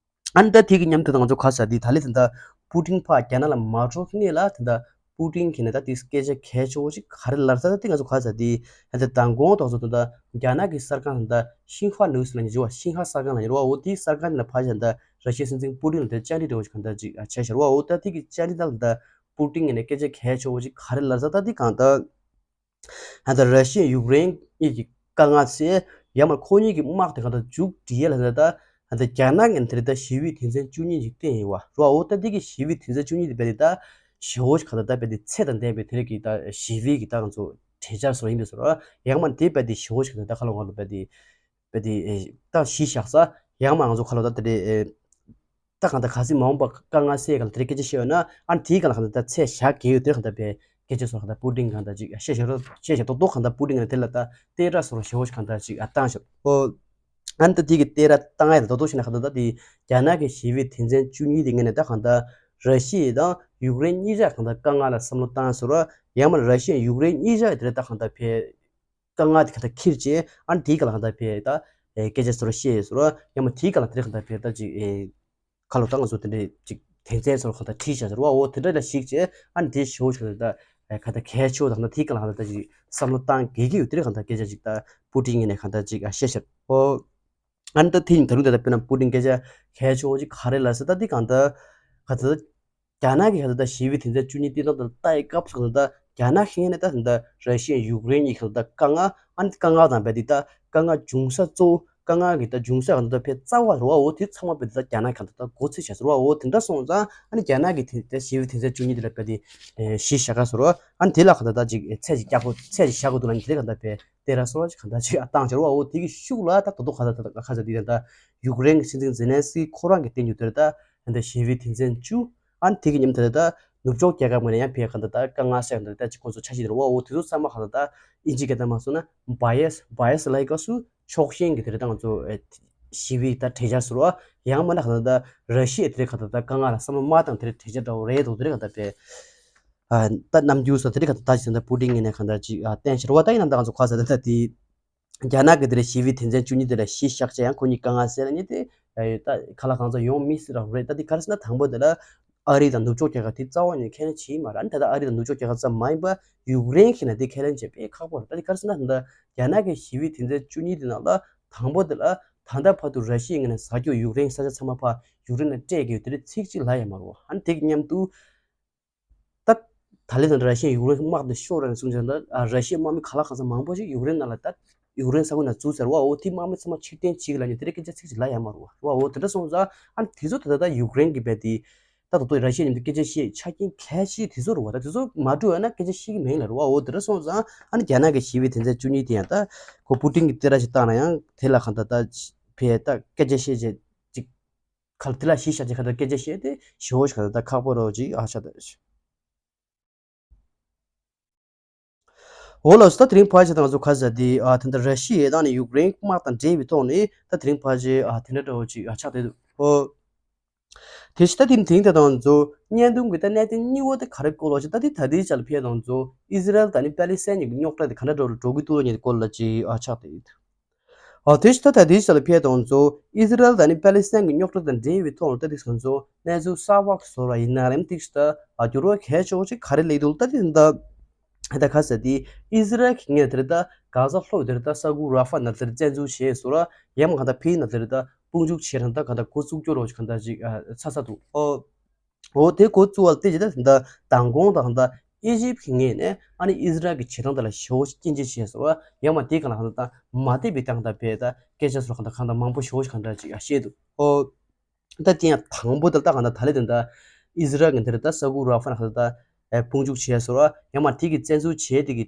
ཨ་ནི་ད་དེ་གི་མཉམ་དུ་ད་ང་ཚོ་ག་ས་དེ་ད་ལེ་དེ་འདྲ་པུ་ཏིན་ཕར་རྒྱ་ནག་ལ་མ་འགྲོ་གི་སྔོན་ལ་དེ་འདྲ་པུ་ཏིན་གྱིས་ནས་ད་དེ་སྐད་ཆ་གལ་ཆེ་བོ་ཞིག་ག་རེ་ལབ་ས་ད་དེ་ང་ཚོ་ག་ས་དེ་ཨ་ད་མདང་དགོང་དོག་ཚོ་དེ་འདྲ་རྒྱ་ནག་གི་གསར་ཁང་དེ་འདྲ་ཤིན་ཧྭ་ནིའུ་སི་ལ་ཉེ་ཅུ་བ་ཤིན་ཧྭ་གསར་ཁང་ལ་ཉེ་རུ་བ་འོ་དེའི་གསར་ཁང་དེ་ལ་ཕར་བཞག་ད་ར་ཤི་ཡའི་སྲིད་འཛིན་པུ་ཏིན་ལ་དེ་བཅར་འདྲི་འདྲ་བོ་ཞིག་ག་འདྲ་ཅིག་བྱས་ཤར་བ་འོ་ད་དེ་གི་བཅར་འདྲི་ད་ལ་ད་པུ་ཏིན་གྱིས་ནས་སྐད་ཆ་གལ་ཆེ་བོ་ཞིག་ག་རེ་ལབ་ས་ད་དེ་གང་ལྟར། ཨ་ད་ར་ཤི་ཡ་ཡུཀ་རེན་གཉིས་ཀྱི་དཀའ་ངལ་སེལ་ཡང་མ་ཁོ་གཉིས་ཀྱི་དམག་དེ་ག་ད་མཇུག་སྒྲིལ་ཡ་ལ་ད་ད་ཨ་ད་རྒྱ་ནག་ངན་དེ་རེད་ད་ཞི་བའི་དོན་ཚན་བཅུ་གཉིས་ཅིག་བཏོན་ཡོད་བ་རོ། འོ་ད་འདི་གི་ཞི་བའི་དོན་ཚན་བཅུ་གཉིས་དེ་བས་ཏེ་ད་ཞི་བོ་ཞིག་ག་ད་ད་བས་ཏེ་ཚད་དང་ལྡན་པའི་དེ་རིགས་ཀྱི་ད་ཞི་བའི་གི་ད་ང་ཚོ་གྲོས་འཆར་སོགས་ཡིན་པས་སོ་རོ། ཡང་མ་དེ་བས་ཏེ་ཞི་བོ་ཞིག་ག་ད་ད་ཁ་ལོ་ང་ལོ་བས་ཏེ་བས་ཏེ་ད་གཞི་བཞག་ས་ཡང་མ་ང་ཚོ་ཁ་ལོ་ད་དེ་རེད། ད་གང་ལྟར་གལ་སྲིད་མ་འོངས་པ་དཀའ་ངལ་སེལ་གང་ལ་དེ་རིང་སྐད་ཆ་བཤད་ཡོད་ན་ཨ་ནི་དེའི་སྒང་ལ་གང་ལྟར་ད་ཚད་བཞག་གི་ཡོད་དེ་གང་ལྟར་བས་སྐད་ཆ་སོགས་གང་ལྟར་པུ་ཏིན་གང་ལྟར་ཅིག་བཤད་བཤད་རོགས་བཤད་བཤད་རྡོག་རྡོག་གང་ལྟར་པུ་ཏིན་གང་དེ་ལ་ད་ལྟའི་ར་སོགས་ཞེ་བོ་ཞིག་གང་ལྟར་ཅིག་ཨ་བཏང་ཤག་ཨོ། ཨ་ནི་ད་དེ་གི་ལྟའི་ར་བཏང་ཡ་རྡོག་རྡོག་བཤད་ན་གང་ལྟར་ད་དེ་རྒྱ་ནག་གི་ཞི་བའི་དོན་ཚན་བཅུ་གཉིས་དེ་ངོས་ནས་ད་གང་ལྟར་ར་ཤི་ཡ་དང་ཡུཀ་རེན་གཉིས་ཆ་གང་ལྟར་དཀའ་ངལ་ལ་བསམ་བློ་བཏང་ཟེར་རོ། ཡང་མ་ར་ཤི་ཡ་ཡུཀ་རེན་གཉིས་ཆ་དེ་ལ་ད་གང་ལྟར་བས། དཀའ་ངལ་དེ་ག་ད་ཁྱེར་བྱས་ཨ་ནི་དེའི་སྒང་ལ་ག་ད་བས་ད་ཨེ་སྐད་ཆ་ཟེར་བཤད་ཟེར་ཡང་མ་དེའི་སྒང་ལ་དེ་རེད་ག་ད་བས་ད་ཅིག་ཨེ་ཁ་ལོ་ད་ང་ཚོ་དེ་འདྲས་ཅིག་དོན་ཚན་ཟེར་ག་ད་ཁྲིད་བྱ་ཟེར་བ་འོ་དེ་འདྲ་ལ་ཞིག་བྱས་ཨ་ནི་དེ་ཞོ་ཞིག་ད་ཨེ་ག་ད་གལ་ཆེ་བ་དང་ད་དེའི་སྒང་ལ་ག་ད་ཅིག་བསམ་བློ་བཏང་དགོས་ཀྱི་ཡོད་དེ་རེད་ག་ད་སྐད་ཆ་ཅིག་ད་པུ་ཏིན་ངོས་ནས་ག་ད་ཅིག་ཨ་བཤད་ཤར་འོ། ཨ་ནི་ད་དེ་ཡིན་ད་རུང་ད་ལྟ་དཔེར་ན་པུ་ཏིན་སྐད་ཆ་གལ་ཆེ་བོ་ཅིག་ག་རེ་ལབ་ཟེར་ད་འདི་གང་ལྟར་ག་ཚོད་རྒྱ་ནག་གི་ག་ཚོད་ད་ཞི་བའི་དོན་ཚན་བཅུ་གཉིས་སྟེང་ཐོག་ཏུ་ལྟ་ཡི་སྐབས་སུ་ག་ཚོད་ད་རྒྱ་ནག་ཤེས་ནས་ད་ད་ར་ཤི་ཡ་ཡུཀ་རེན་གཉིས་ག་ཚོད་ད་དཀའ་ངལ་ཨ་ནི་དཀའ་ངལ་དང་བས་འདི་ད་དཀའ་ངལ་འབྱུང་ས་གཙོ་བོ་དཀའ་ངལ་གི་ད་འབྱུང་ས་ག་ཚོད་ད་ཕེ་རྩ་བ་རུ་བ་འོ་དེ་ཚང་མ་བས་འདི་ད་རྒྱ་ནག་ག་ཚོད་ད་མགོ་ཚོད་བྱ་ཟེར་བ་འོ་དེ་འདྲ་སོང་ཙང་ཨ་ནི་རྒྱ་ནག་གི་དེ་ད་ཞི་བའི་དོན་ཚན་བཅུ་གཉིས་དེ་ལ་བས་འདི་གཞི་བཞག་ག་ཟེར་བ་ཨ་ནི་དེ་ལ་ག་ཚོད་ད་ཅིག་ཚད་ཅིག་རྒྱག་དགོས་ཚད་ཅིག་བཞག་དགོས་འདུག་ལ་ནི་དེ་ལ་ག་ཚོད་ད་ཕེ། དེ་ར་སོ་ཅིག་ག་འདྲ་ཅིག་ཨ་བཏང་ཆར་བ་འོ་དེ་གི་ཤུགས་ལ་ད་དོ་དོ་ག་ད་ད་ཁ་ས་དེ་ད་ཡུཀ་རེན་གྱི་སྲིད་འཛིན་ཛེ་ལན་སི་ཁོ་རང་གི་སྟེང་དུ་དེར་ད་ད་ཞི་བའི་དོན་ཚན་བཅུ་ཨ་ནི་དེ་གི་མཉམ་དེ་ད་ནུབ་ཕྱོགས་རྒྱལ་ཁབ་ངོས་ནས་ཡང་ཕེ་ག་ད་ད་དཀའ་ངལ་སེལ་ག་ད་ད་ཅིག་ཁོ་ཚོ་ཆ་ཤས་དེ་ར་བ་འོ་དེ་ཚོ་ཚང་མ་ག་ད་ད་ཨིན་ཇི་སྐད་ད་མ་སོང་ན་བྷ་ཡ་སི་བྷ་ཡ་སི་ལ་ཡི་ག་སུ་ཕྱོགས་ཞེན་གི་དེ་ར་ད་ང་ཚོ་ཞི་བའི་ད་གྲོས་འཆར་སུ་ར་བ་ཡང་མ་ན་ག་ད་ད་ར་ཤི་ཡ་དེ་ར་ག་ད་ད་དཀའ་ངལ་ལ་བསམ་བློ་མ་བཏང་དེ་ར་གྲོས་འཆར་འདྲ་བོ་རེད་དོ་དེ་ར་ག་ད་ཕེ། ད་རྣམ་འགྱུར་སོགས་དེ་རིགས་ག་ད་ད་ཅི་ད་པུ་ཏིན་ངོས་ནས་ག་ད་ཅི་བསྟན་ཤར་བ་ད་ཡིན་ན་ད་ང་ཚོ་ཁ་ས་ད་ད་དེ་རྒྱ་ནག་གི་དེ་རེད་ཞི་བའི་དོན་ཚན་བཅུ་གཉིས་དེ་ལ་གཞི་བཞག་བྱས་ཡང་ཁོ་གཉིས་དཀའ་ངལ་སེལ་ལ་ཉེ་དེ་ད་ཁ་ལག་གང་ཚ་ཡོང་མི་སྲིད་ར་རེད། ད་དེ་ག་རེ་ཟེར་ན་དང་པོ་དེ་ལ་ཨ་རི་དང་ནུབ་ཕྱོགས་རྒྱལ་ཁབ་དེ་རྩ་བ་ཉིད་ཁས་ལེན་བྱེད་མ་ར་ད་ད་ཨ་རི་དང་ནུབ་ཕྱོགས་རྒྱལ་ཁབ་ཙམ་མ་ཡིན་པ་ཡུཀ་རེན་གྱིས་ན་དེ་ཁས་ལེན་བྱེད་དཔེ་ཁག་པོ་རེད། ད་དེ་ག་རེ་ཟེར་ན་ད་རྒྱ་ནག་གི་ཞི་བའི་དོན་ཚན་བཅུ་གཉིས་དེ་ནང་ལ་དང་པོ་དེ་ལ་ད་ལྟ་བར་དུ་ར་ཤི་ཡའི་ངོས་ནས་ཟ་རྒྱུ་ཡུཀ་རེན་ས་ཆ་ཚང་མ་ཕར་ཡུཀ་རེན་ལ་སྤྲད་དགོས་དེ་རེད་ཚིག་གཅིག་ལ་ཡང་མ་རུ་བ་ཨ་ནི་དེ་གི་མཉམ་དུ། ད་ད་ལེ་དང་ར་ཤི་ཡ་ཡུཀ་རེན་དམག་དེ་ཤོར་ར་ནས་གསུངས་བྱས་ན་ད་ར་ཤི་ཡའི་དམག་མི་ག་ལ་གང་ས་མང་པོ་ཞིག་ཡུཀ་རེན་ནང་ལ་ད་ཡུཀ་རེན་ས་ཁུལ་ནང་འཛུལ་ཟེར་བ་འོ་དེ་དམག་མི་ཚང་མ་ཕྱིར་འཐེན་བྱེད་ཀྱི་ལ་ནི་དེ་རིང་སྐད་ཆ་ཚིག་ཅིག་ལ་ཡང་མ་རུ་བ་རུ་བ་འོ་དེ་འདྲ་སོང་ཙང་ཨ་ནི་དེ་ཚོ་ད་ད་ད་ཡུཀ་རེན་གྱི་བས་དེ་ད་ད་དུ་ར་ཤི་ཡ་མཉམ་དུ་སྐད་ཆ་བཤད་ཆ་རྐྱེན་གལ་ཆེ་དེ་ཚོ་རུ་བ་ད་དེ་ཚོ་མ་འགྲོ་ཡ་ན་སྐད་ཆ་བཤད་ཀྱི་མེད་ལ་རུ་བ་འོ་དེ་འདྲ་སོང་ཙང་ཨ་ནི་རྒྱ་ནག་གི་ཞི་བའི་དོན་ཚན་བཅུ་གཉིས་དེ་ཡང་ད་ཁོ་པུ་ཏིན་གྱི་དེ་ར་ཞིག་བཏང་ན་ཡང་དེ་ལ་གང་ད་ད་ཕེ་ད་སྐད་ཆ་བཤད་བྱས་ཅིག་གལ་དེ་ལ་གཞི་བཞག་ཅིག་ག་ད་སྐད་ཆ་བཤད་དེ་ཞེ་པོ་ཞིག་ག་ད་ཁག་པོ་རོ་ཅིག་ཨ་ཆ་ད། འོ་ལགས་སོ། ད་དེ་རིང་ཕལ་ཆེར་ད་ང་ཚོ་ཁ་ས་དེ་ཨ་ད་ལྟ་ར་ཤི་ཡའི་དང་ནི་ཡུཀ་རེན་དམག་དང་འབྲེལ་བའི་ཐོག་ནས་ད་དེ་རིང་ཕལ་ཆེར་ཨ་དེ་འདྲ་འདྲ་བོ་ཅིག་ཨ་ཆགས་བསྡད་འདུག་ཨོ། དེ་བཞིན་ད་དེ་དེང་དེ་དང་ཚོ་བརྙན་ཐུང་གི་ད་གནད་དོན་གཉིས་པ་དེ་ག་རེ་སྐོར་ལ་ཅིག་ད་དེ་ད་ལྟའི་ཆ་ལ་ཕེབས་དང་ཚོ་ཨི་ཟི་རལ་དང་ནི་པ་ལི་སི་ཐན་གཉིས་ཀྱི་རྙོག་དྲ་དེ་ག་འདྲ་འགྲོ་འགྲོ་གི་འདུག་ལ་ཅིག་ཨ་ཆགས་བསྡད་ཡོད། ཨ་དེ་བཞིན་ད་ད་ལྟའི་ཆ་ལ་ཕེབས་དང་ཚོ་ཨི་ཟི་རལ་དང་ནི་པ་ལི་སི་ཐན་གྱི་རྙོག་དྲ་དང་འབྲེལ་བའི་ཐོག་ལ་ད་དེ་ཚོ་གནས་ཚུལ་གསར་པ་བཟོ་ར་ཡིན་ན་རེམ་དེ་བཞིན་ད་ཨ་འགྱུར་བ་གལ་ཆེ་བ་ཅིག་ག་རེ་སླེབས་འདུག་ད་དེ་ད་ད་ག་ས་དེ་ཨི་ཟི་རལ་གྱི་ངོས་དེར་ད་གྷ་ཟ་ལྷོ་དེར་ད་ས་ཁུག་ར་ཧྥ་ནང་དེར་བཙན་འཛུལ་བྱས་སོ་ར་ཡང་མ་ག་ད་ཕི་ནང་དེར་ད་དཔུང་འཇུག་བྱས་རང་ད་ག་ད་འགོ་བཙུགས་སྐྱོ་རོགས་ག་ད་ཅིག་ཚ་ཚ་འདུག་ཨོ། འོ་དེ་འགོ་བཙུགས་པ་དེ་རྗེས་ད་ད་མདང་དགོང་དང་ད་ཨི་ཇིབ་ཀྱི་ངོས་ནས་ཨ་ནི་ཨི་ཟི་རལ་གྱི་བྱེད་སྟངས་དེ་ལ་ཞེ་པོ་སྐྱོན་བརྗོད་བྱས་སོ་ར་ཡང་མ་དེ་ག་ལ་ག་ད་མ་བདེ་བའི་སྟངས་ད་བས་ད་སྐད་ཆ་སོ་ར་ག་ད་ག་ད་མང་པོ་ཞེ་པོ་ག་ད་ཅིག་བཤད་འདུག་ཨོ། ད་དེ་ཡང་དང་པོ་དེ་ལ་ད་གང་ལྟར་ད་ལེ་དེ་འདྲ་ཨི་ཟི་རལ་གྱི་འདིར་ད་ས་ཁུག་ར་ཧྥ་ནང་ད་ཨེ་དཔུང་འཇུག་བྱས་སོ་ར་ཡང་མ་དེ་གི་བཙན་འཛུལ་བྱས་དེ་གི་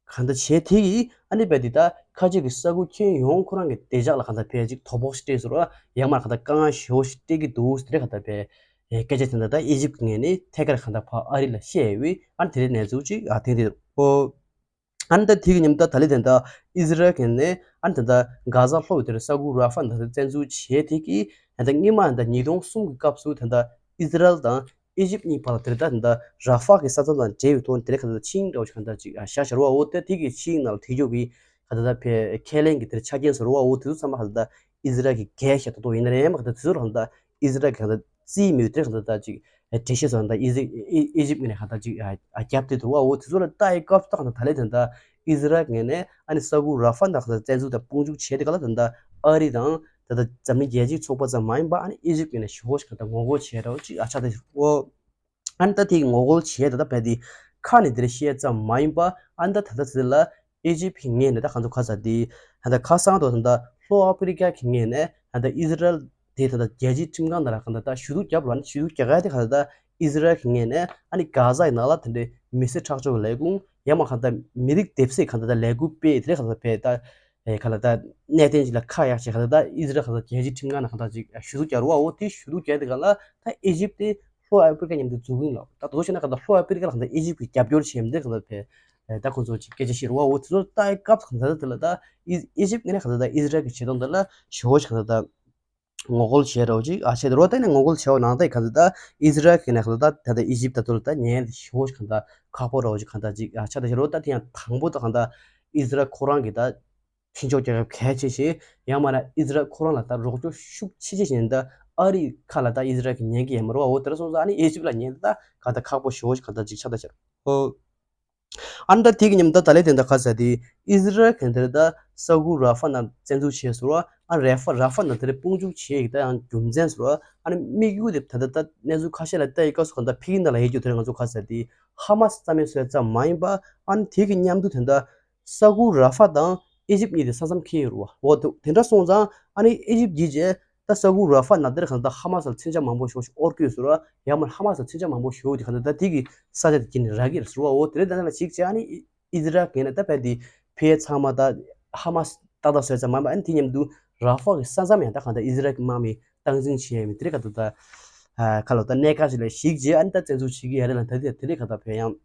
གང་ལྟར་བྱས་དེ་གི་ཨ་ནི་བས་དེ་ད་ཁ་ཆེ་གི་ས་ཁུག་ཁྱོན་ཡོངས་ཁོ་རང་གི་བདེ་འཇགས་ལ་གང་ལྟར་བས་ཅིག་དོ་ཕོག་ཞིག་སྤྲད་སོ་ར་ཡང་མ་གང་ལྟར་དཀའ་ངལ་ཞེ་པོ་ཞིག་སྤྲད་ཀྱི་འདུག་ཟེར་གང་ལྟར་བས་ཨེ་སྐད་ཆ་དེ་འདྲ་ད་ཨི་ཇིབ་ཀྱི་ངོས་ནས་ཐད་ཀར་གང་ལྟར་ཕ་ཨ་རི་ལ་བཤད་ཡོད་ཨ་ནི་དེ་རེད་གནས་ཚུལ་ཅིག་ཨ་ཐེངས་དེ་ཨོ། ཨ་ནི་ད་དེ་གི་མཉམ་དུ་ད་ལེ་དེ་འདྲ་ཨི་ཟི་རལ་གྱི་ནས་ཨ་ནི་དེ་འདྲ་གྷ་ཟ་ལྷོ་དེར་ས་ཁུག་ར་ཧྥ་ནང་དུ་བཙན་འཛུལ་བྱས་དེ་གི་ཨ་ད་སྔོན་མ་ད་ཉིས་སྟོང་གསུམ་གི་སྐབས་སུ་དེ་འདྲ་ཨི་ཟི་རལ་དང་ཨི་ཇིབ་གཉིས་བར་ལ་དེར་ད་དེ་འདྲ་ར་ཧྥ་གི་ས་མཚམས་དང་འབྲེལ་བའི་ཐོག་ནས་དེ་རེ་ག་ད་ཆིངས་འདྲ་བོ་ཞིག་ག་ད་ཅིག་བཞག་བཞག་ར་བ་འོ་ད་དེ་གི་ཆིངས་ནང་ལ་དེ་ཅོག་གི་ག་ད་ད་ཕེ་ཁས་ལེན་གི་དེར་ཆ་རྐྱེན་བཟོ་ར་བ་འོ་དེ་ཚོ་ཚང་མ་ག་ད་ད་ཨི་ཟི་རལ་གི་གལ་ཤ་ཏོག་ཏོ་ཡིན་ན་རེད་མ་ག་ད་དེ་ཚོ་རང་ད་ཨི་ཟི་རལ་གི་ག་ད་རྩིས་མེད་དེ་ག་ད་ད་ཅིག་འགྲེལ་བཤད་སོགས་ད་ཨི་ཟི་ཨི་ཨི་ཇིབ་ངོས་ནས་ག་ད་ཅིག་ཨ་ཨ་རྒྱབ་དེ་འདུག་བ་འོ་དེ་ཚོ་ལ་ལྟ་ཡི་སྐབས་སུ་ད་ག་ད་ད་ལེ་དེ་ད་ཨི་ཟི་རལ་ངོས་ནས་ཨ་ནི་ས་ཁུག་ར་ཧྥ་ནང་ག་ད་བཙན་འཛུལ་དང་དཔུང་འཇུག་བྱས་དེ་ག་ལ་ད་ད་ཨ་རི་དང་ད་ད་འཛམ་གླིང་རྒྱལ་སྤྱིའི་ཚོགས་པ་ཙམ་མ་ཡིན་པ་ཨ་ནི་ཨི་ཇིབ་ངོས་ནས་ཞེ་པོ་ཞིག་ག་ད་ངོ་རྒོལ་བྱས་ར་བ་ཅིག་ཨ་ཆགས་ད་འོ། ཨ་ནི་ད་དེ་ངོ་རྒོལ་བྱས་ད་ད་བས་དེ་ཁ་ནས་དེ་རེ་བཤད་ཙམ་མ་ཡིན་པ་ཨ་ནི་ད་ད་ད་ཚེ་ལ་ཨི་ཇིབ་ཀྱི་ངོས་ནས་ད་གང་ཚོ་ཁ་ཚ་དེ་ད་ད་ཁ་སང་དུ་ད་ད་ལྷོ་ཨ་ཕི་རི་ཀ་གི་ངོས་ནས་ད་ད་ཨི་ཟི་རལ་དེ་ད་ད་རྒྱལ་སྤྱིའི་ཁྲིམས་ཁང་ནང་ལ་གང་ད་ད་ཞུ་གཏུག་བརྒྱབ་ར་ནི་ཞུ་གཏུག་རྒྱག་ག་དེ་གང་ད་ད་ཨི་ཟི་རལ་གྱི་ངོས་ནས་ཨ་ནི་གྷ་ཟ་ཡི་ནང་ལ་དེ་འདྲའི་མི་སེར་ཁྲག་སྦྱོར་གྱི་ལས་ཁུངས་ཡང་མ་གང་ད་མི་རིགས་སྡེབ་གསེས་གང་ད་ད་ལས་འགུལ་སྤེལ་དེ་རེ་གང་ད་བས་ད་ཨེ་ག་ལ་ད་གནད་དོན་ཅིག་ལ་ཁ་གཡར་བྱས་གང་ད་ད་ཨི་ཟི་རལ་གང་ད་རྒྱལ་སྤྱིའི་ཁྲིམས་ཁང་ནང་གང་ད་ཅིག་ཞུ་གཏུག་རྒྱག་ར་བ་འོ་དེ་ཞུ་གཏུག་རྒྱག་དེ་གང་ལ་ད་ཨི་ཇིབ་དེ་ལྷོ་ཨ་ཕི་རི་ཀ་མཉམ་དུ་འཛུལ་གི་ཡིན་ལ་ད་དོ་ཤེ་ན་གང་ད་ལྷོ་ཨ་ཕི་རི་ཀ་ལ་གང་ད་ཨི་ཇིབ་ཀྱི་རྒྱབ་སྐྱོར་བྱས་མི་འདུག་གང་ད་བས་ད་ཁོང་ཚོ་ཅིག་སྐད་ཆ་བཤད་ར་བ་འོ་དེ་ཚོ་ལ་ལྟ་ཡི་སྐབས་གང་ད་དེ་ལ་ད་ཨི་ཨི་ཇིབ་ངོས་ནས་གང་ད་ད་ཨི་ཟི་རལ་གྱི་བྱེད་སྟངས་དེ་ལ་ཞེ་པོ་ཞིག་གང་ད་ད། ངོ་རྒོལ་བྱས་རོགས་ཅིག་ཨ་བྱས་རོགས་ད་ནི་ངོ་རྒོལ་བྱས་པ་ནང་ད་གང་ལྟར་ད་ཨི་ཟི་རལ་གྱི་ནས་གང་ལྟར་ད་ད་ལྟ་ཨི་ཇིབ་ད་ཚོ་ལ་ད་ཉེན་ཞེ་པོ་ཞིག་གང་ལྟར་ཁག་པོ་རོགས་ཅིག་གང་ལྟར་ཅིག་ཨ་ཆ་ད་བྱས་རོགས་ད་དེ་ཡང་དང་པོ་ད་གང་ལྟར་ཨི་ཟི་རལ་ཁོ་རང་གི་ད་མཐུན་ཕྱོགས་རྒྱལ་ཁབ་གལ་ཆེ་ཞིང་ཡང་མ་ན་ཨི་ཟི་རལ་ཁོ་རང་ལ་ད་རོགས་སྐྱོར་ཤུགས་ཆེ་ཆེ་ཞིག་ད་ཨ་རི་ཁ་ལ་ད་ཨི་ཟི་རལ་གྱི་ཉེན་གྱི་ཡང་མ་རོགས་འོ་དེར་སོང་ཙང་ཨ་ནི་ཨི་ཇིབ་ལ་ཉེན་ད་གང་ལྟར་ཁག་པོ་ཞེ་པོ་ཞིག་གང་ལྟར་ཅིག་ཆ་ད་བྱས་རོགས། ཨ་ནི་ད་དེ་གི་མཉམ་ད་ད་ལེ་དེ་འདྲ་ཁ་ཟ་དེ་ཨི་ཟི་རལ་གྱི་འདིར་ད་ས་ཁུལ་ར་ཧྥ་ནང་བཙན་འཛུལ་བྱས་སོ་ར་ཨ་ར་ཧྥ་ར་ཧྥ་ནང་དེར་དཔུང་འཇུག་བྱས་ཡིག་ད་ཡང་རྒྱུ་མཚན་སོ་ར་ཨ་ནི་དམིགས་ཡུལ་དེ་ད་ད་ད་གནས་ཚུལ་ཁ་ཤས་ལ་བལྟ་ཡི་སྐབས་སུ་གང་ལྟར་ཕི་གི་ནང་ལ་ཡོད་རྒྱུ་དེར་ང་ཚོ་ཁ་ཟ་དེ་ཧ་མ་སི་རྩ་མེད་བཟོས་ཙམ་མ་ཡིན་པ་ཨ་ནི་དེ་གི་མཉམ་དུ་དེ་འདྲ་ས་ཁུལ་ར་ཧྥ་དང་ཨི་ཇིབ་གཉིས་དེ་ས་མཚམས་འཁེལ་ཡོད་རུ་བ་འོ་དེ་འདྲ་སོང་ཙང་ཨ་ནི་ཨི་ཇིབ་གྱིས་རྗེས། ད་ས་ཁུལ་ར་ཧྥ་ནང་དེར་གང་ལྟར་ཧ་མ་སི་ལ་མཚོན་ཆ་མང་པོ་ཞིག་ཨོར་སྐྱོད་ཟེར་བ་ཡང་མ་ཧ་མ་སི་ལ་མཚོན་ཆ་མང་པོ་ཞིག་དེ་གང་ལྟར་ད་དེ་གི་ས་ཆ་དེ་གྱི་ནི་རག་གི་རེད་ཟེར་བ་འོ་དེ་རེད་ད་ན་ཞིག་བྱས་ཨ་ནི་ཨི་ཟི་རལ་གྱི་ནི་ད་ཕན་དེ་ཕའི་ཚང་མ་ད་ཧ་མ་སི་ཏག་ཏག་བཟོས་ཙམ་མ་ཨ་ནི་དེ་མཉམ་དུ་ར་ཧྥ་གི་ས་མཚམས་ཡང་ད་གང་ལྟར་ཨི་ཟི་རལ་གྱི་དམག་མི་སྟངས་འཛིན་བྱས་ཡོད་མི་དེ་རེད་ག་ད་ད་ཁ་ལོ་ད་གནས་ཁ་ཞིག་ལ་ཞིག་བྱས་ཨ་ནི་ད་བཙན་འཛུལ་བྱེད་ཀྱི་ཡ་རེད་ལ་ད་དེ་དེ་རེད་ག་ད་ཕན་ཡང་།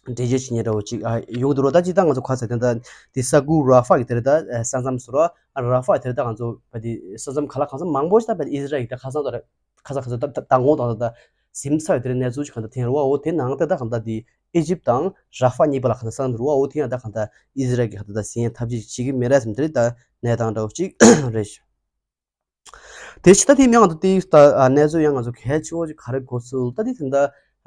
འགྲེལ་བརྗོད་བྱེད་ཉེ་འདྲ་བོ་ཅིག་ཨ་ཡོང་འདུག་རོ། ད་ཅི་ད་ང་ཚོ་ཁ་ཟས་དེ་འདྲ་དེ་ས་ཁུལ་ར་ཧྥ་གི་དེ་རེད་ད་ས་མཚམས་སུ་རོ། ཨ་ར་ཧྥ་དེ་རེད་ད་ང་ཚོ་བ་དེ་ས་མཚམས་ག་ལ་གང་ས་མང་པོ་ཞིག་ད་བ་དེ་ཨི་ཟི་རལ་གི་ད་ཁ་སང་ད་རེད་ཁ་ས་ཁ་ས་ད་ད་ངོ་ད་ད་ཟིམ་ཚ་བའི་དེ་རེད་གནས་ཚུལ་ཅིག་གང་ད་ཐེན་རོ་བ་འོ་དེ་ནང་ད་ད་གང་ད་དེ་ཨི་ཇིབ་དང་ར་ཧྥ་གཉིས་པ་ལ་གང་ད་ས་མཚམས་རོ་བ་འོ་དེ་ཡང་ད་གང་ད་ཨི་ཟི་རལ་གི་གང་ད་ད་ཟིན་ཐབས་ཇུས་བྱེད་ཀྱི་མེད་ར་ཟིམ་དེ་རེད་ད་གནས་སྟངས་འདྲ་བོ་ཅིག་རེད་ཤག་དེ་ཕྱི་ད་དེ་མིང་ང་ཚོ་དེ་ད་གནས་ཚུལ་ཡང་ང་ཚོ་གལ་ཆེ་བོ་ཅིག་ག་རེ་འགོ་ཚུགས་ད་དེ་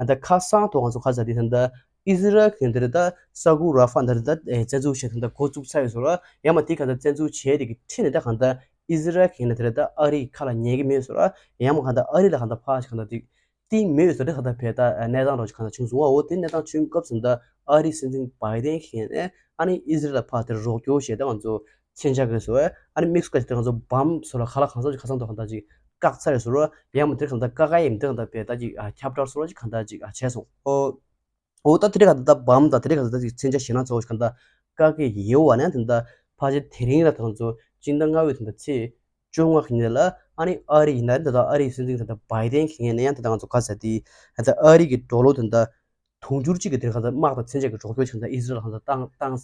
ད་ད་ཁ་སང་ཐོག་ང་ཚོ་ཁ་ས་དེ་ད་ཨི་ཟི་རལ་གྱི་འདིར་ད་ས་ཁུལ་ར་ཧྥ་འདིར་ད་བཙན་འཛུལ་བྱས་ད་འགོ་བཙུགས་ཚར་ཡོད་ཟེར་བ་ཡང་མ་དེ་ག་ད་བཙན་འཛུལ་བྱས་དེ་གི་ཁྲིད་ནས་ད་ག་ད་ཨི་ཟི་རལ་གྱི་འདིར་ད་ཨ་རིའི་ཁ་ལ་ཉན་གི་མེད་ཟེར་བ་ཡང་མ་ག་ད་ཨ་རི་ལ་ག་ད་ཕར་ཞིག་ག་ད་དེ། དེ་མེད་ཟེར་ཏེ་ཁ་ད་ཕེ་ད་གནས་སྟངས་རོགས་ཁ་ད་བྱུང་སོང་བ་འོ་དེ་གནས་སྟངས་བྱུང་སྐབས་སུ་ད་ཨ་རིའི་སྲིད་འཛིན་བྷའི་ཏན་ཁེ་ནས་ཨ་ནི་ཨི་ཟི་རལ་ལ་ཕར་དེར་རོགས་སྐྱོར་བྱས་ཏེ་ང་ཚོ་མཚོན་ཆ་གི་བཟོ་ཨ་ནི་དམིགས་སུ་བཀར་ཏེ་ང་ཚོ་བམ་བཟོ་ལ་ཁ་ལ་གང་ས་ཁ་སང་དུ་གང་ད་ཅིག་བཀག་ཚར་ཡོད་ཟེར་རོ་ཡང་མ་དེར་གང་ད་བཀག་ག་ཡིན་དེ་གང་ད་ཕེ་ད་ཅིག་ཁྱབ་བསྒྲགས་བཟོ་ལ་ཅིག་གང་ད་ཅིག་བྱས་སོང་ཨོ། འོ་ད་དེ་རིང་ག་ད་ད་བམ་ད་དེ་རིང་ག་ད་ད་ཅིག་མཚོན་ཆ་ཞེ་ན་ཚོགས་ཤིག་ག་ད་བཀག་གི་ཡོད་བ་ནས་དེ་ད་ཕལ་ཆེར་དེ་རིང་ལ་ད་ང་ཚོ་སྤྱི་ཟླ་ལྔ་པའི་ད་ད་ཚེས་བཅོ་ལྔ་གི་ཉིན་ལ་ཨ་ནི་ཨ་རི་ཡིན་ན་ད་ད་ཨ་རིའི་སྲིད་འཛིན་ད་ད་བྷའི་ཏན་གྱི་ངོས་ནས་ཡང་ད་ད་ང་ཚོ་ག་ས་དེ་ད་ཨ་རི་གི་ཌོ་ལར་ད་ད་དུང་ཕྱུར་གཅིག་གི་དེ་རིང་ག་ད་དམག་དང་མཚོན་ཆ་གི་རོགས་སྐྱོར་བྱུང་ད་ཨི་ཟི་རལ་ལ་ག་ད་བཏང་བཏང་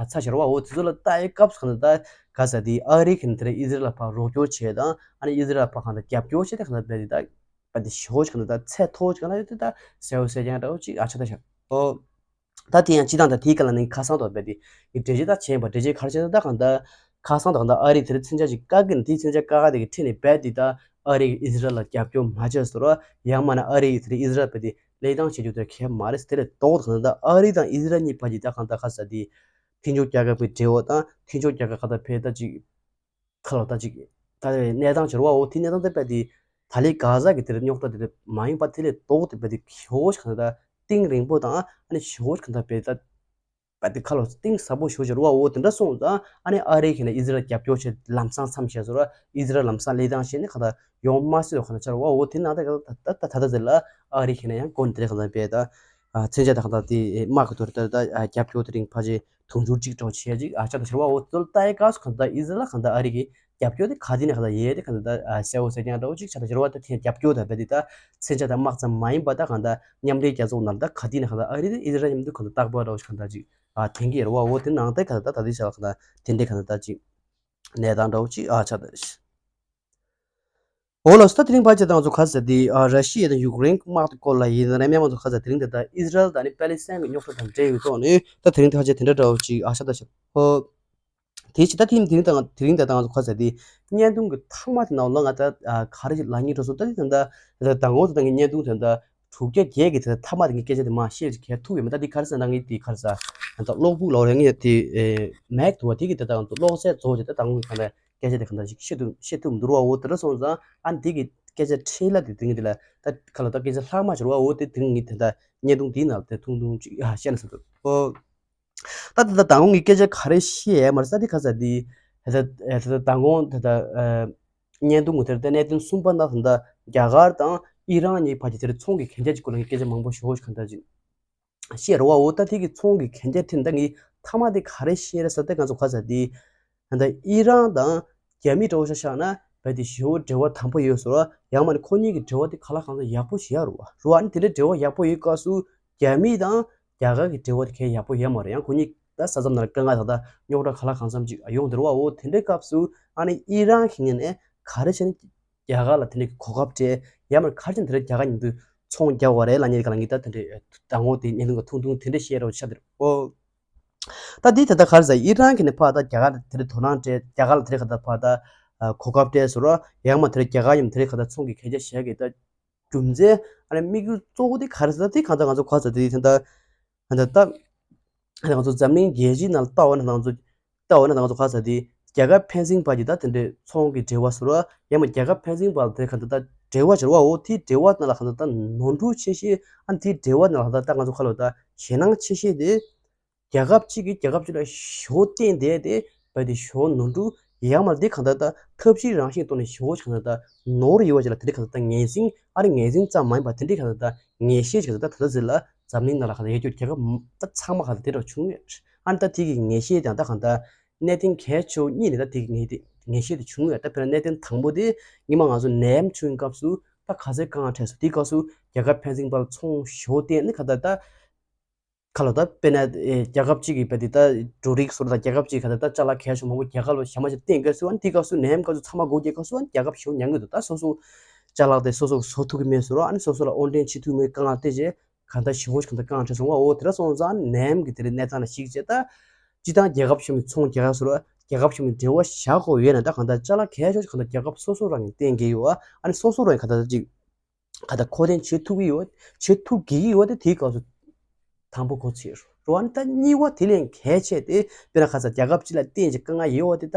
ཚ་ཤར་བ་འོ་དེ་ཚོ་ལ་ལྟ་ཡི་སྐབས་སུ་ག་ད་ད་ག་ས་དེ་ཨ་རི་གི་ད་ད་ཨི་ཟི་རལ་ལ་ཕར་རོགས་སྐྱོར་བྱས་དང་ཨ་ནི་ཨི་ཟི་རལ་ལ་ཕར་ག་ད་རྒྱབ་སྐྱོར་བྱས་ཏེ་ག་ད་བས་དེ་ད། པ་དེ་ཞེ་པོ་ཅིག་གང་ལྟར་ད་ཚད་མཐོ་པོ་ཅིག་གང་ལ་ཡོད་དེ་ད་གསལ་པོ་གསལ་རྐྱང་འདྲ་པོ་ཅིག་ཨ་ཆགས་ད་ཤག་ཨོ། ད་དེ་ཡང་སྤྱི་བཏང་ད་དེའི་སྐབས་ལ་ནི་ཁ་སང་དང་རྦད་དེ་ངས་འགྲེལ་བཤད་ད་བྱས་པ། འགྲེལ་བཤད་ག་རེ་བྱས་ན་ད་གང་ལྟར་ཁ་སང་དང་གང་ལྟར་ཨ་རིས་དེ་རིང་མཚོན་ཆ་ཅིག་བཀག་གི་ནི་དེའི་མཚོན་ཆ་བཀག་ག་དེ་གི་ཁྲིད་ནས་རྦད་དེ་ད་ཨ་རིས་ཨི་ཟི་རལ་ལ་རྒྱབ་སྐྱོར་མ་བྱས་སོང་ར། ཡང་མིན་ན་ཨ་རིས་དེ་རིང་ཨི་ཟི་རལ་རྦད་དེ་ལེགས་བཏང་བྱེད་རྒྱུ་དེ་གལ་མ་རེད་ཟེར། དེ་ལས་ལྡོག་ད་གང་ལྟར་ཨ་རི་དང་ཨི་ཟི་རལ་གཉིས་བར་གྱི་ད་གང་ལྟར་ཁ་ས་དེ་མཐུན་ཕྱོགས་རྒྱལ་ཁབ་ཀྱི་འབྲེལ་བ་དང་མཐུན་ཕྱོགས་རྒྱལ་ཁབ་ཁ་ད་ཕེ་ད་ཅིག་ཁ་ལོ་ད་ཅིག་ད་གནས་སྟངས་བྱ་བ་འོ་དེ་གནས་སྟངས་དེ་རྦད་དེ་ད་ལི་ག་ཟ་གི་དེར་རྙོག་དྲ་དེ་རེད་མ་ཡིན་པ། དེ་ལས་ལྡོག་སྟེ་རྦད་དེ་ཞེ་པོ་ཞིག་གང་ལྟར་གཏིང་རིང་པོ་དང་ཨ་ནི་ཞེ་པོ་ཞིག་གང་ལྟར་རྦད་དེ་ད་རྦད་དེ་ཁ་ལོ་གཏིང་ཟབ་པོ་ཞེ་པོ་ཞིག་རེད་པ། འོ་དེ་འདྲ་སོང་ཙང་ཨ་ནི་ཨ་རི་གིས་ནི་ཨི་ཟི་རལ་རྒྱབ་སྐྱོར་བྱེད་ལམ་སང་མཚམས་བཞག་སོང་ར། ཨི་ཟི་རལ་ལམ་སང་ལེགས་བཏང་བྱས་ནས་གང་ལྟར་ཡོང་མ་སྲིད་པ་གང་ལྟར་ཆགས་རེད་པ། འོ་དེ་ནང་ད་ད་ད་ད་ད་ཟེར་ལ་ཨ་རི་གིས་ནི་ཡང་གོ་ནས་དེ་རེད་གང་ལྟར་རྦད་དེ་མཚོན་ཆ་ད་གང་ལྟར་དེ་དམག་གི་ཐོག་ད་ད་རྒྱབ་སྐྱོར་དེ་རིང་ཕལ་ཆེར་དུང་ཕྱུར་གཅིག་འདྲ་པོ་བྱས་ཅིག་ཨ་ཆགས་ད་ཤག་རེད་པ། འོ་དེ་ལ་ལྟ་ཡི་སྐབས་སུ་གང་ལྟར་ཨི་ཟི་རལ་ལ་གང་ལྟར་ཨ་རི་གི་རྒྱབ་སྐྱོར་དེ་ག་དུས་ནས་གང་ལྟར་ཡོད་དེ་གང་ལྟར་ཨ་གསལ་པོ་གསལ་རྐྱང་འདྲ་པོ་ཅིག་ཆགས་ད་ཤག་རེད་པ། ད་དེ་རྒྱབ་སྐྱོར་ད་རྦད་དེ་ད་མཚོན་ཆ་དང་དམག་ཙམ་མ་ཡིན་པ་ད་གང་ལྟར་མཉམ་འབྲེལ་རྒྱལ་ཚོགས་ནང་ལ་ད་ག་དུས་ནས་གང་ལྟར་ཨ་རི་དེ་ཨི་ཟི་རལ་མཉམ་དུ་གང་ལྟར་རྟག་པར་འདྲ་པོ་ཞིག་གང་ལྟར་ཅིག་ཨ་དེང་གི་རེད་པ། འོ་དེ་ནང་ད་གང་ལྟར་ད་ད་དེ་ཆགས་གང་ལྟར་དེ་འདྲའི་གང་ལྟར་ད་ཅིག་གནས་སྟངས་འདྲ་པོ་ཅིག་ཨ་ཆགས་ད་ཤག་འོ་ལགས་སོ། ད་དེ་རིང་ཕལ་ཆེར་ད་ང་ཚོ་ག་ཟེར་དེ་ཨ་ར་ཤི་ཡ་དང་ཡུཀ་རེན་གྱི་དམག་དེ་སྐོར་ལ་ཡིན་ན་རེད། མཉམ་དུ་ག་ཟེར་དེ་རིང་དེ་ད་ཨི་ཟི་རལ་དང་ནི་པེ་ལི་སི་ཐན་གྱི་རྙོག་དྲ་དང་འབྲེལ་བའི་ཐོག་ནས་ད་དེ་རིང་ད་ཕལ་ཆེར་དེ་འདྲ་འདྲ་པོ་ཅིག་ཨ་ཆགས་ད་ཤག་འོ། དེ་ཕྱི་ད་དེ་དེ་རིང་ད་དེ་རིང་ད་ད་ང་ཚོ་ག་ཟེར་དེ་བརྙན་ཐུང་གི་མཐའ་མ་དེ་ནང་ལ་ང་ད་ཨ་ག་རེ་ཞིག་ལབ་སྙིང་འདོད་སོང་། ད་དེ་ད་ད་མདང་དགོང་དེ་ད་ངའི་བརྙན་ཐུང་དེ་ད་དྲུག་བརྒྱ་བརྒྱད་ཀྱི་དེ་ད་མཐའ་མ་དེ་ངའི་སྐད་ཆ་དེ་མར་བཤད་ཅིག་གལ་ཐུག་ཡོད་མེད། ད་དེ་ག་རེ་ཟེར་ན་ངའི་དེ་ག་རེ་ཟེར་ད་གློག་སྦུག་ལོག་རེད། ངའི་དེ་མེག་འདུག་པ། དེ་གི་དེ་ད་ང་ཚོ་གློག་ཟད་རྫོགས་ཀྱི་དེ་ད་ངོས་གང་ལ་སྐད་ཆ་དེ་གང་ལྟར་ཞིག་བཤད་ཐུབ་བཤད་ཐུབ་མི་འདུག་ར་པ། འོ་དེ་འདྲ་སོང་ཙང་ཨ་ནི་དེ་གི་སྐད་ཆ་ཕྲད་ལ་དེ་དེ་ངས་དེ་ལ་ད་ག་ལ་ད་སྐད་ཆ་ལྷག་མ་བྱུང་ར་པ། འོ་དེ་དེ་ངས་དེ་ད་བརྙན་ཐུང་དེའི་ནང་ལ་དེ་ཐུང་ཐུང་ཅིག་ཨ་བཤད་ན་བསམ་འདུག་ཨོ། ད་ད་ད་མདང་དགོང་གི་སྐད་ཆ་ག་རེ་བཤད་ཡས་མ་རེད་ས་དེ་ག་ས་དེ་ད་ད་ད་མདང་དགོང་ད་ད་བརྙན་ཐུང་གི་དེར་ད་གནད་དོན་གསུམ་པ་ན་ད་ད་རྒྱ་གར་དང་ཨི་རན་གཉིས་བར་གྱི་དེར་ཚོང་གི་གན་རྒྱ་ཅིག་སྐོར་ལ་ངས་སྐད་ཆ་མང་པོ་ཞུ་ཞུ་གང་ལྟར་ཅིག་བཤད་རེད་པ། འོ་ད་དེ་གི་ཚོང་གི་གན་རྒྱ་དེ་ད་ངས་མཐའ་མ་དེ་ག་རེ་བཤད་རེད་ཟེར་ཏེ་ང་ཚོ་ག་ས་དེ་ད་ཨི་རན་དང་རྒྱ་མི་འདྲ་པོ་ཆ་བཞག་ན་རྦད་དེ་ཞེ་པོ་འབྲེལ་བ་དམ་པོ་ཡོད་ཟེར་བ། ཡང་མིན་ན་ཁོ་གཉིས་ཀྱི་འབྲེལ་བ་དེ་གང་ལ་གང་འཚམ་ཡག་པོ་ཞིག་ཡོད་རེད་པ། རེད་པ། ཨ་ནི་དེ་འདྲའི་འབྲེལ་བ་ཡག་པོ་ཡོད་སྐབས་སུ་རྒྱ་མི་དང་རྒྱ་གར་གྱི་འབྲེལ་བ་དེ་གལ་ཡག་པོ་ཡོད་མ་རེད། ཡང་ཁོ་གཉིས་ད་ས་མཚམས་ནང་ལ་དཀའ་ངལ་དང་ད་རྙོག་དྲ་གང་ལ་གང་འཚམ་ཅིག་ཡོང་བསྡད་རེད་པ། འོ་དེ་འདྲའི་སྐབས་སུ་ཨ་ནི་ཨི་རན་གྱི་ངོས་ནས་ག་རེ་བྱས་ནས་རྒྱ་གར་ལ་དེ་འདྲའི་གོ་སྐབས་སྤྲད། ཡང་མིན་ན་ག་རེ་བྱས་ནས་དེ་འདྲའི་རྒྱ་གར་མཉམ་དུ་ཚོང་རྒྱག་པ་རེད་ལབ་མཁན་གྱི་སྒང་ལ་ངས་ད་དེ་འདྲའི་མདང་དགོང་དེ་བརྙན་ཐུང་གི་ཐུང་ཐུང་དེ་འདྲ་བཤད་རོགས་ཆགས་བསྡད་རེད། ཨོ། ད་འདི་ད་ལྟ་ག་རེ་ཟེར་ཨི་རན་གྱིས་ནི་ཕར་ད་རྒྱ་གར་ལ་དེ་འདྲའི་དོ་སྣང་སྤྲད། རྒྱ་གར་ལ་དེ་འདྲའི་ག་ད་ཕར་ད་གོ་སྐབས་སྤྲད་ཟེར་རོ། ཡང་མིན་ན་དེ་འདྲའི་རྒྱ་གར་མཉམ་དེ་འདྲའི་ག་ད་ཚོང་གི་གན་རྒྱ་བཞག་གི་ད་རྒྱུ་མཚན་ཨ་ནི་དམིགས་ཡུལ་གཙོ་བོ་དེ་ག་རེ་ཟེར་ད་དེ་གང་ལྟར་ང་ཚོ་ག་ཟེར་དེ་ད་ད་ད་ང་ཚོ་འཛམ་གླིང་རྒྱལ་སྤྱིའི་ནང་ལ་ལྟ་བ་ན་ང་ཚོ་ལྟ་བ་ན་ང་ཚོ་ག་ཟེར་དེ་རྒྱ་གར་ཕན་ཚུན་བར་གྱི་ད་དེ་འདྲའི་ཚོང་གི་འབྲེལ་བ་ཟེར་རོ། ཡང་མིན་རྒྱ་གར་ཕན་ཚུན་བར་དེ་ག་ད་ད་འབྲེལ་བ་ཟེར་རོ། འོ་དེའི་འབྲེལ་བ་ནང་ལ་ག་ད་ད་ནོར་འཁྲུལ་ཆེ་ཤོས་ཨ་ནི་དེའི་འབྲེལ་བ་ནང་ལ་ག་ད་ད་ང་ཚོ་ག་ལ་ད་ཞེད་སྣང་ཆེ་ཤོས་དེ། རྒྱལ་ཁབ་གཅིག་གིས་རྒྱལ་ཁབ་གཅིག་ལ་ཞེ་པོ་བརྟེན་བསྡད་དེ་རྦད་དེ་ཞེ་པོ་ནོར་འཁྲུལ། ཡང་མིན་དེ་གང་ལྟར་ད་ཐབས་ཤེས་རང་བཞིན་ཐོག་ནས་ཞེ་པོ་ཅིག་གང་ལྟར་ད་ནོར་ཡོད་པ་ཅིག་ལ་དེ་འདྲའི་གང་ལྟར་ད་ངན་སེམས་ཨ་རི་ངན་སེམས་ཙམ་མ་ཡིན་པར་དེ་འདྲའི་གང་ལྟར་ད་ངེས་ཤེས་ཅིག་གང་ལྟར་ད་ད་ལྟ་ཟེར་ལ་འཛམ་གླིང་ནང་ལ་གང་ལྟར་ཡོད་རྒྱུ་རྒྱལ་ཁབ་ད་ཚང་མ་གང་ལྟར་དེ་འདྲ་བྱུང་ཡོད། ཨ་ནི་ད་དེ་གི་ངེས་ཤེས་དང་ད་གང་ལྟར་གནད་དོན་གལ་ཆེ་བོ་གཉིས་ནི་ད་དེ་གི་ངེས་དེ་ངེས་ཤེས་དེ་བྱུང་ཡོད། ད་དཔེར་ན་གནད་དོན་དང་པོ་དེ་སྔོན་མ་ང་ཚོ་ནད་ཡམས་བྱུང་བའི་སྐབས་སུ་ད་ག་ཚོད་དཀའ་ངལ་འཕྲད་སོང་། དེའི་སྐབས་སུ་རྒྱལ་ཁབ་ཕན་ཚུན་བར་ཚོང་ཞེ་པོ་བརྟེན་ནས་གང་ལྟར་ད། ཁ་ལོ་ད་དཔེར་ན་ཨེ་རྒྱལ་ཁབ་གཅིག་གི་བས་དེ་ད་འབྲུ་རིགས་སོགས་དང་རྒྱལ་ཁབ་གཅིག་ག་ད་ད་ཅ་ལག་གལ་ཆེ་མང་པོ་རྒྱ་གར་ལ་ཞལ་མ་ཞིག་བསྟན་དགོས་སུ་ཨ་ནི་དེའི་སྐབས་སུ་ནད་ཡམས་སྐབས་སུ་ཚང་མ་སྒོ་རྒྱག་སྐབས་སུ་ཨ་ནི་རྒྱལ་ཁབ་ཞེ་པོ་ཉམས་ཀྱི་འདུག་ད་སོ་སོ་ཅ་ལག་དེ་སོ་སོ་བཟོ་ཐུབ་ཀྱི་མེད་ཟེར་རོ། ཨ་ནི་སོ་སོ་ལ་དབོར་འདྲེན་བྱེད་ཐུབ་མེད་དཀའ་ངལ་དེ་རྗེས་གང་ལྟར་ཞེ་པོ་ཞིག་གང་ལྟར་དཀའ་ངལ་འཕྲད་སོང་བ། འོ་དེ་འདྲ་སོང་ཙང་ནད་ཡམས་ཀྱི་དེ་རིང་གནས་སྟངས་ལ་གཞིགས་བྱས་ད་སྤྱི་བཏང་རྒྱལ་ཁབ་ཆེན་པོའི་ཚོང་རྒྱག་ཡ་ཟེར་རོ། རྒྱལ་ཁབ་ཆེན་པོའི་འབྲེལ་བ་བཞག་དགོས་ཡོད་ན་ད་གང་ལྟར་ཅ་ལག་གལ་ཆེ་ཤོས་གང་ལྟར་རྒྱལ་ཁབ་སོ་སོ་རང་གིས་བརྟེན་གྱི་ཡོད། ཨ་ནི་སོ་སོ་རང་གིས་གང་ལྟར་ཅིག་ག་ད་མཁོ་འདོན་བྱེད་ཐུབ་ཀྱི་ཡོད། བྱེད་ཐུབ་ཀྱི་ཡོད་དེ་དེའི་སྐབས་སུ་དང་པོ་གོ་ཚིག་རོ། ཨ་ནི་ད་གཉིས་པ་དེ་ལས་གལ་ཆེ་དེ་དཔེར་ན་ཁ་ས་རྒྱལ་ཁབ་གཅིག་ལ་བརྟེན་ཅིག་དཀའ་ངལ་ཡོད་དེ་ད་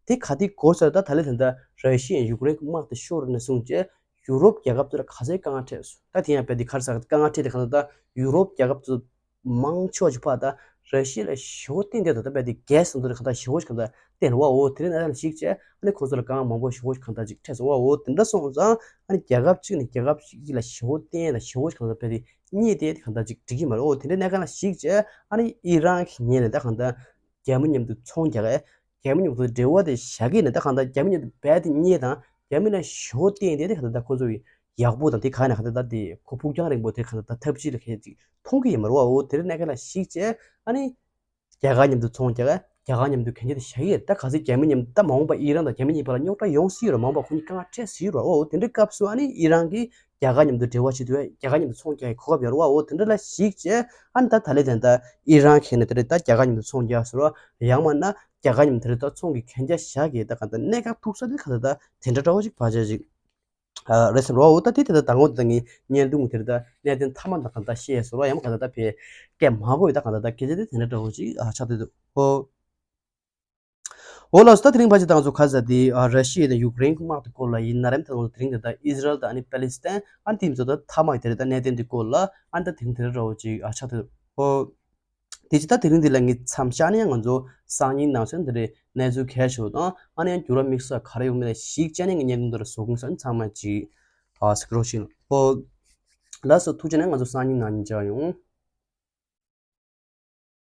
དེ་ག་དེ་གོ་ཚར། ད་ད་ལས་ད་ད་ར་ཤི་ཡ་ཡུཀ་རེན་གྱི་དམག་དེ་ཤོར་ནས་བཟུང་བྱས་ཡུ་རོབ་རྒྱལ་ཁབ་ཚོ་ལ་ག་ཚོད་དཀའ་ངལ་འཕྲད་སོང་། ད་དེ་ཡང་རྦད་དེ་ག་རེ་ཟེར་དཀའ་ངལ་འཕྲད་དེ་ག་ད་ད་ཡུ་རོབ་རྒྱལ་ཁབ་ཚོ་མང་ཆེ་བ་ཅིག་ཕར་ད་ར་ཤི་ཡ་ལ་ཞེ་པོ་བརྟེན་བསྡད་འདུག་ད་རྦད་དེ་གྷེ་སི་ཟེར་འདུག་རེད། གང་ལྟར་ཞེ་པོ་ཞིག་གང་ལྟར་བརྟེན་རེད་པ། འོ་དེ་རིང་ནས་ཡང་གཞིགས་བྱས་ཨ་ནི་ཁོང་ཚོ་ལ་དཀའ་ངལ་མང་པོ་ཞེ་པོ་ཞིག་གང་ལྟར་ཅིག་འཕྲད་སོང་བ། འོ་དེ་འདྲ་སོང་ཙང་ཨ་ནི་རྒྱལ་ཁབ་གཅིག་ནས་རྒྱལ་ཁབ་གཅིག་ལ་ཞེ་པོ་བརྟེན་ད་ཞེ་པོ་ཞིག་གང་ལྟར་རྦད་དེ་གཉིས་དེ་གང་ལྟར་ཅིག་འགྲིག་གི་མ་རེད། འོ་དེ་འདྲའི་གནས་སྟངས་ལ་གཞིགས་བྱས་ཨ་ནི་ཨི་རན་གྱི་ངོས་ནས་ད་གང་ལྟར་རྒྱ་མི་མཉམ་དུ་ཚོང་རྒྱག་ཡས། རྒྱ་མི་མཉམ་དུ་འབྲེལ་བ་དེ་བཞག་གི་ནས་ད་གང་ལྟར་རྒྱ་མི་མཉམ་དུ་རྦད་དེ་གཉིས་དང་རྒྱ་མི་ལ་ཞེ་པོ་བརྟེན་ཏེ་དེ་གང་ལྟར་ད་ཁོ་ཚོ་གི་ཡག་པོ་དང་དེ་ག་ནས་གང་ལྟར་ད་དེ་ཁོ་ཕུགས་རྒྱང་རིང་པོ་དེ་གང་ལྟར་ད་ཐབས་ཇུས་ལ་ཁེལ་ཅིག་མཐོང་གི་ཡོད་མ་རེད་པ། འོ་དེ་རིང་གནས་སྐབས་ལ་གཞིགས་བྱས་ཨ་ནི་རྒྱ་གར་མཉམ་དུ་ཚོང་རྒྱག་ཡས། རྒྱ་གར་མཉམ་དུ་གན་རྒྱ་དེ་བཞག་གི་རེད། ད་ག་ཚོད་རྒྱ་མི་མཉམ་དུ། ད་མ་འོངས་པ་ཨི་རན་དང་རྒྱ་མི་གཉིས་བར་ལ་རྙོག་དྲ་ཡོང་སྲིད་ཡོད་རེད། མ་འོངས་པ་ཁོ་གཉིས་དཀའ་ངལ་འཕྲད་སྲིད་ཡོད་རེད། འོ་དེ་འདྲའི་སྐབས་སུ་ཨ་ནི་ཨི་རན་གྱིས་རྒྱ་གར་མཉམ་དུ་འབྲེལ་བ་བྱེད་དུས་རྒྱ་གར་མཉམ་དུ་ཚོང་རྒྱག་ཡ་གོ་སྐབས་ཡོད་རེད་བ། འོ་དེ་འདྲ་ལ་གཞིགས་བྱས་ཨ་ནི་ད་ད་ལས་དེ་ད་ཨི་རན་གྱིས་ནི་དེ་རེད། ད་རྒྱ་གར་མཉམ་དུ་ཚོང་རྒྱག་ཟེར་བ། ཡང་མིན་ན་རྒྱ་གར་མཉམ་དུ་དེ་རེད། ད་ཚོང་གི་གན་རྒྱ་བཞག་གི། ད་ག་ད་གནད་འགག་ཐུག་ས་དེ་ག་ད་ད་དེ་འདྲ་འདྲ་བོ་ཅིག་བར་ཆད་ཅིག་ཨ་རེད་ཟེར་བ། འོ་ད་དེ་དེ་ད་ད་ངོ་དེ་ད་ངས་བརྙན་ཐུང་དེ་རེད། ད་གནད་དོན་མཐའ་མ་ད་ག་ད་བཤད་ཟེར་བ། ཡང་ག་ད་ད་བས་སྐད་མ་གོ་ཡི། ད་ག་ད་ད་སྐད་ཆ་དེ་དེ་འདྲ་འདྲ་བོ་ཅིག་ཨ་ཆགས་བསྡད་འདུག་ཨོ། འོ་ལགས་སོ། ད་དེ་རིང་ཕལ་ཆེར་ད་ང་ཚོ་ག་ཟེར་དེ་ཨ་ར་ཤི་ཡ་དང་ཡུཀ་རེན་གྱི་དམག་དེ་སྐོར་ལ་ཡིན་ན་རེད། ད་ང་ཚོ་དེ་རིང་དེ་ད་ཨི་ཟི་རལ་དང་ཨ་ནི་པེ་ལི་སི་ཐན་ཨ་ནི་དེ་ཚོ་ད་མཐའ་མ་ཡི་དེ་རེད། ད་གནད་དོན་དེ་སྐོར་ལ་ཨ་ནི་ད་དེ་རིང་དེ་འདྲ་འདྲ་བོ་ཅིག་ཨ་ཆགས་བསྡད་འདུག་ཨོ། དེ་ཅི་ད་དེ་རིང་འདི་ལ་ངས་མཚམས་བཞག་ནས་ང་ཚོ་སང་ཉིན་ནང་ཚུན་འདི་རེད། གནས་ཚུལ་གལ་ཆེ་བ་དང་ཨ་ནི་ཡང་འགྱུར་བ་དམིགས་བསལ་ག་རེ་ཡོང་མིན་ལ་གཞིགས་བྱས་ནས་ངས་བརྙན་ཐུང་འདི་ར་བཟོ་གི་ཡིན་ཟེར། ཚང་མ་ཅིག་ཨ་གཟིགས་རོགས་བྱེད། ཨོ། ལགས་སོ། ཐུགས་རྗེ་ཆེ་གནང་། ང་ཚོ་སང་ཉིན་ནང་ཉིན་མཇལ་ཡོང་།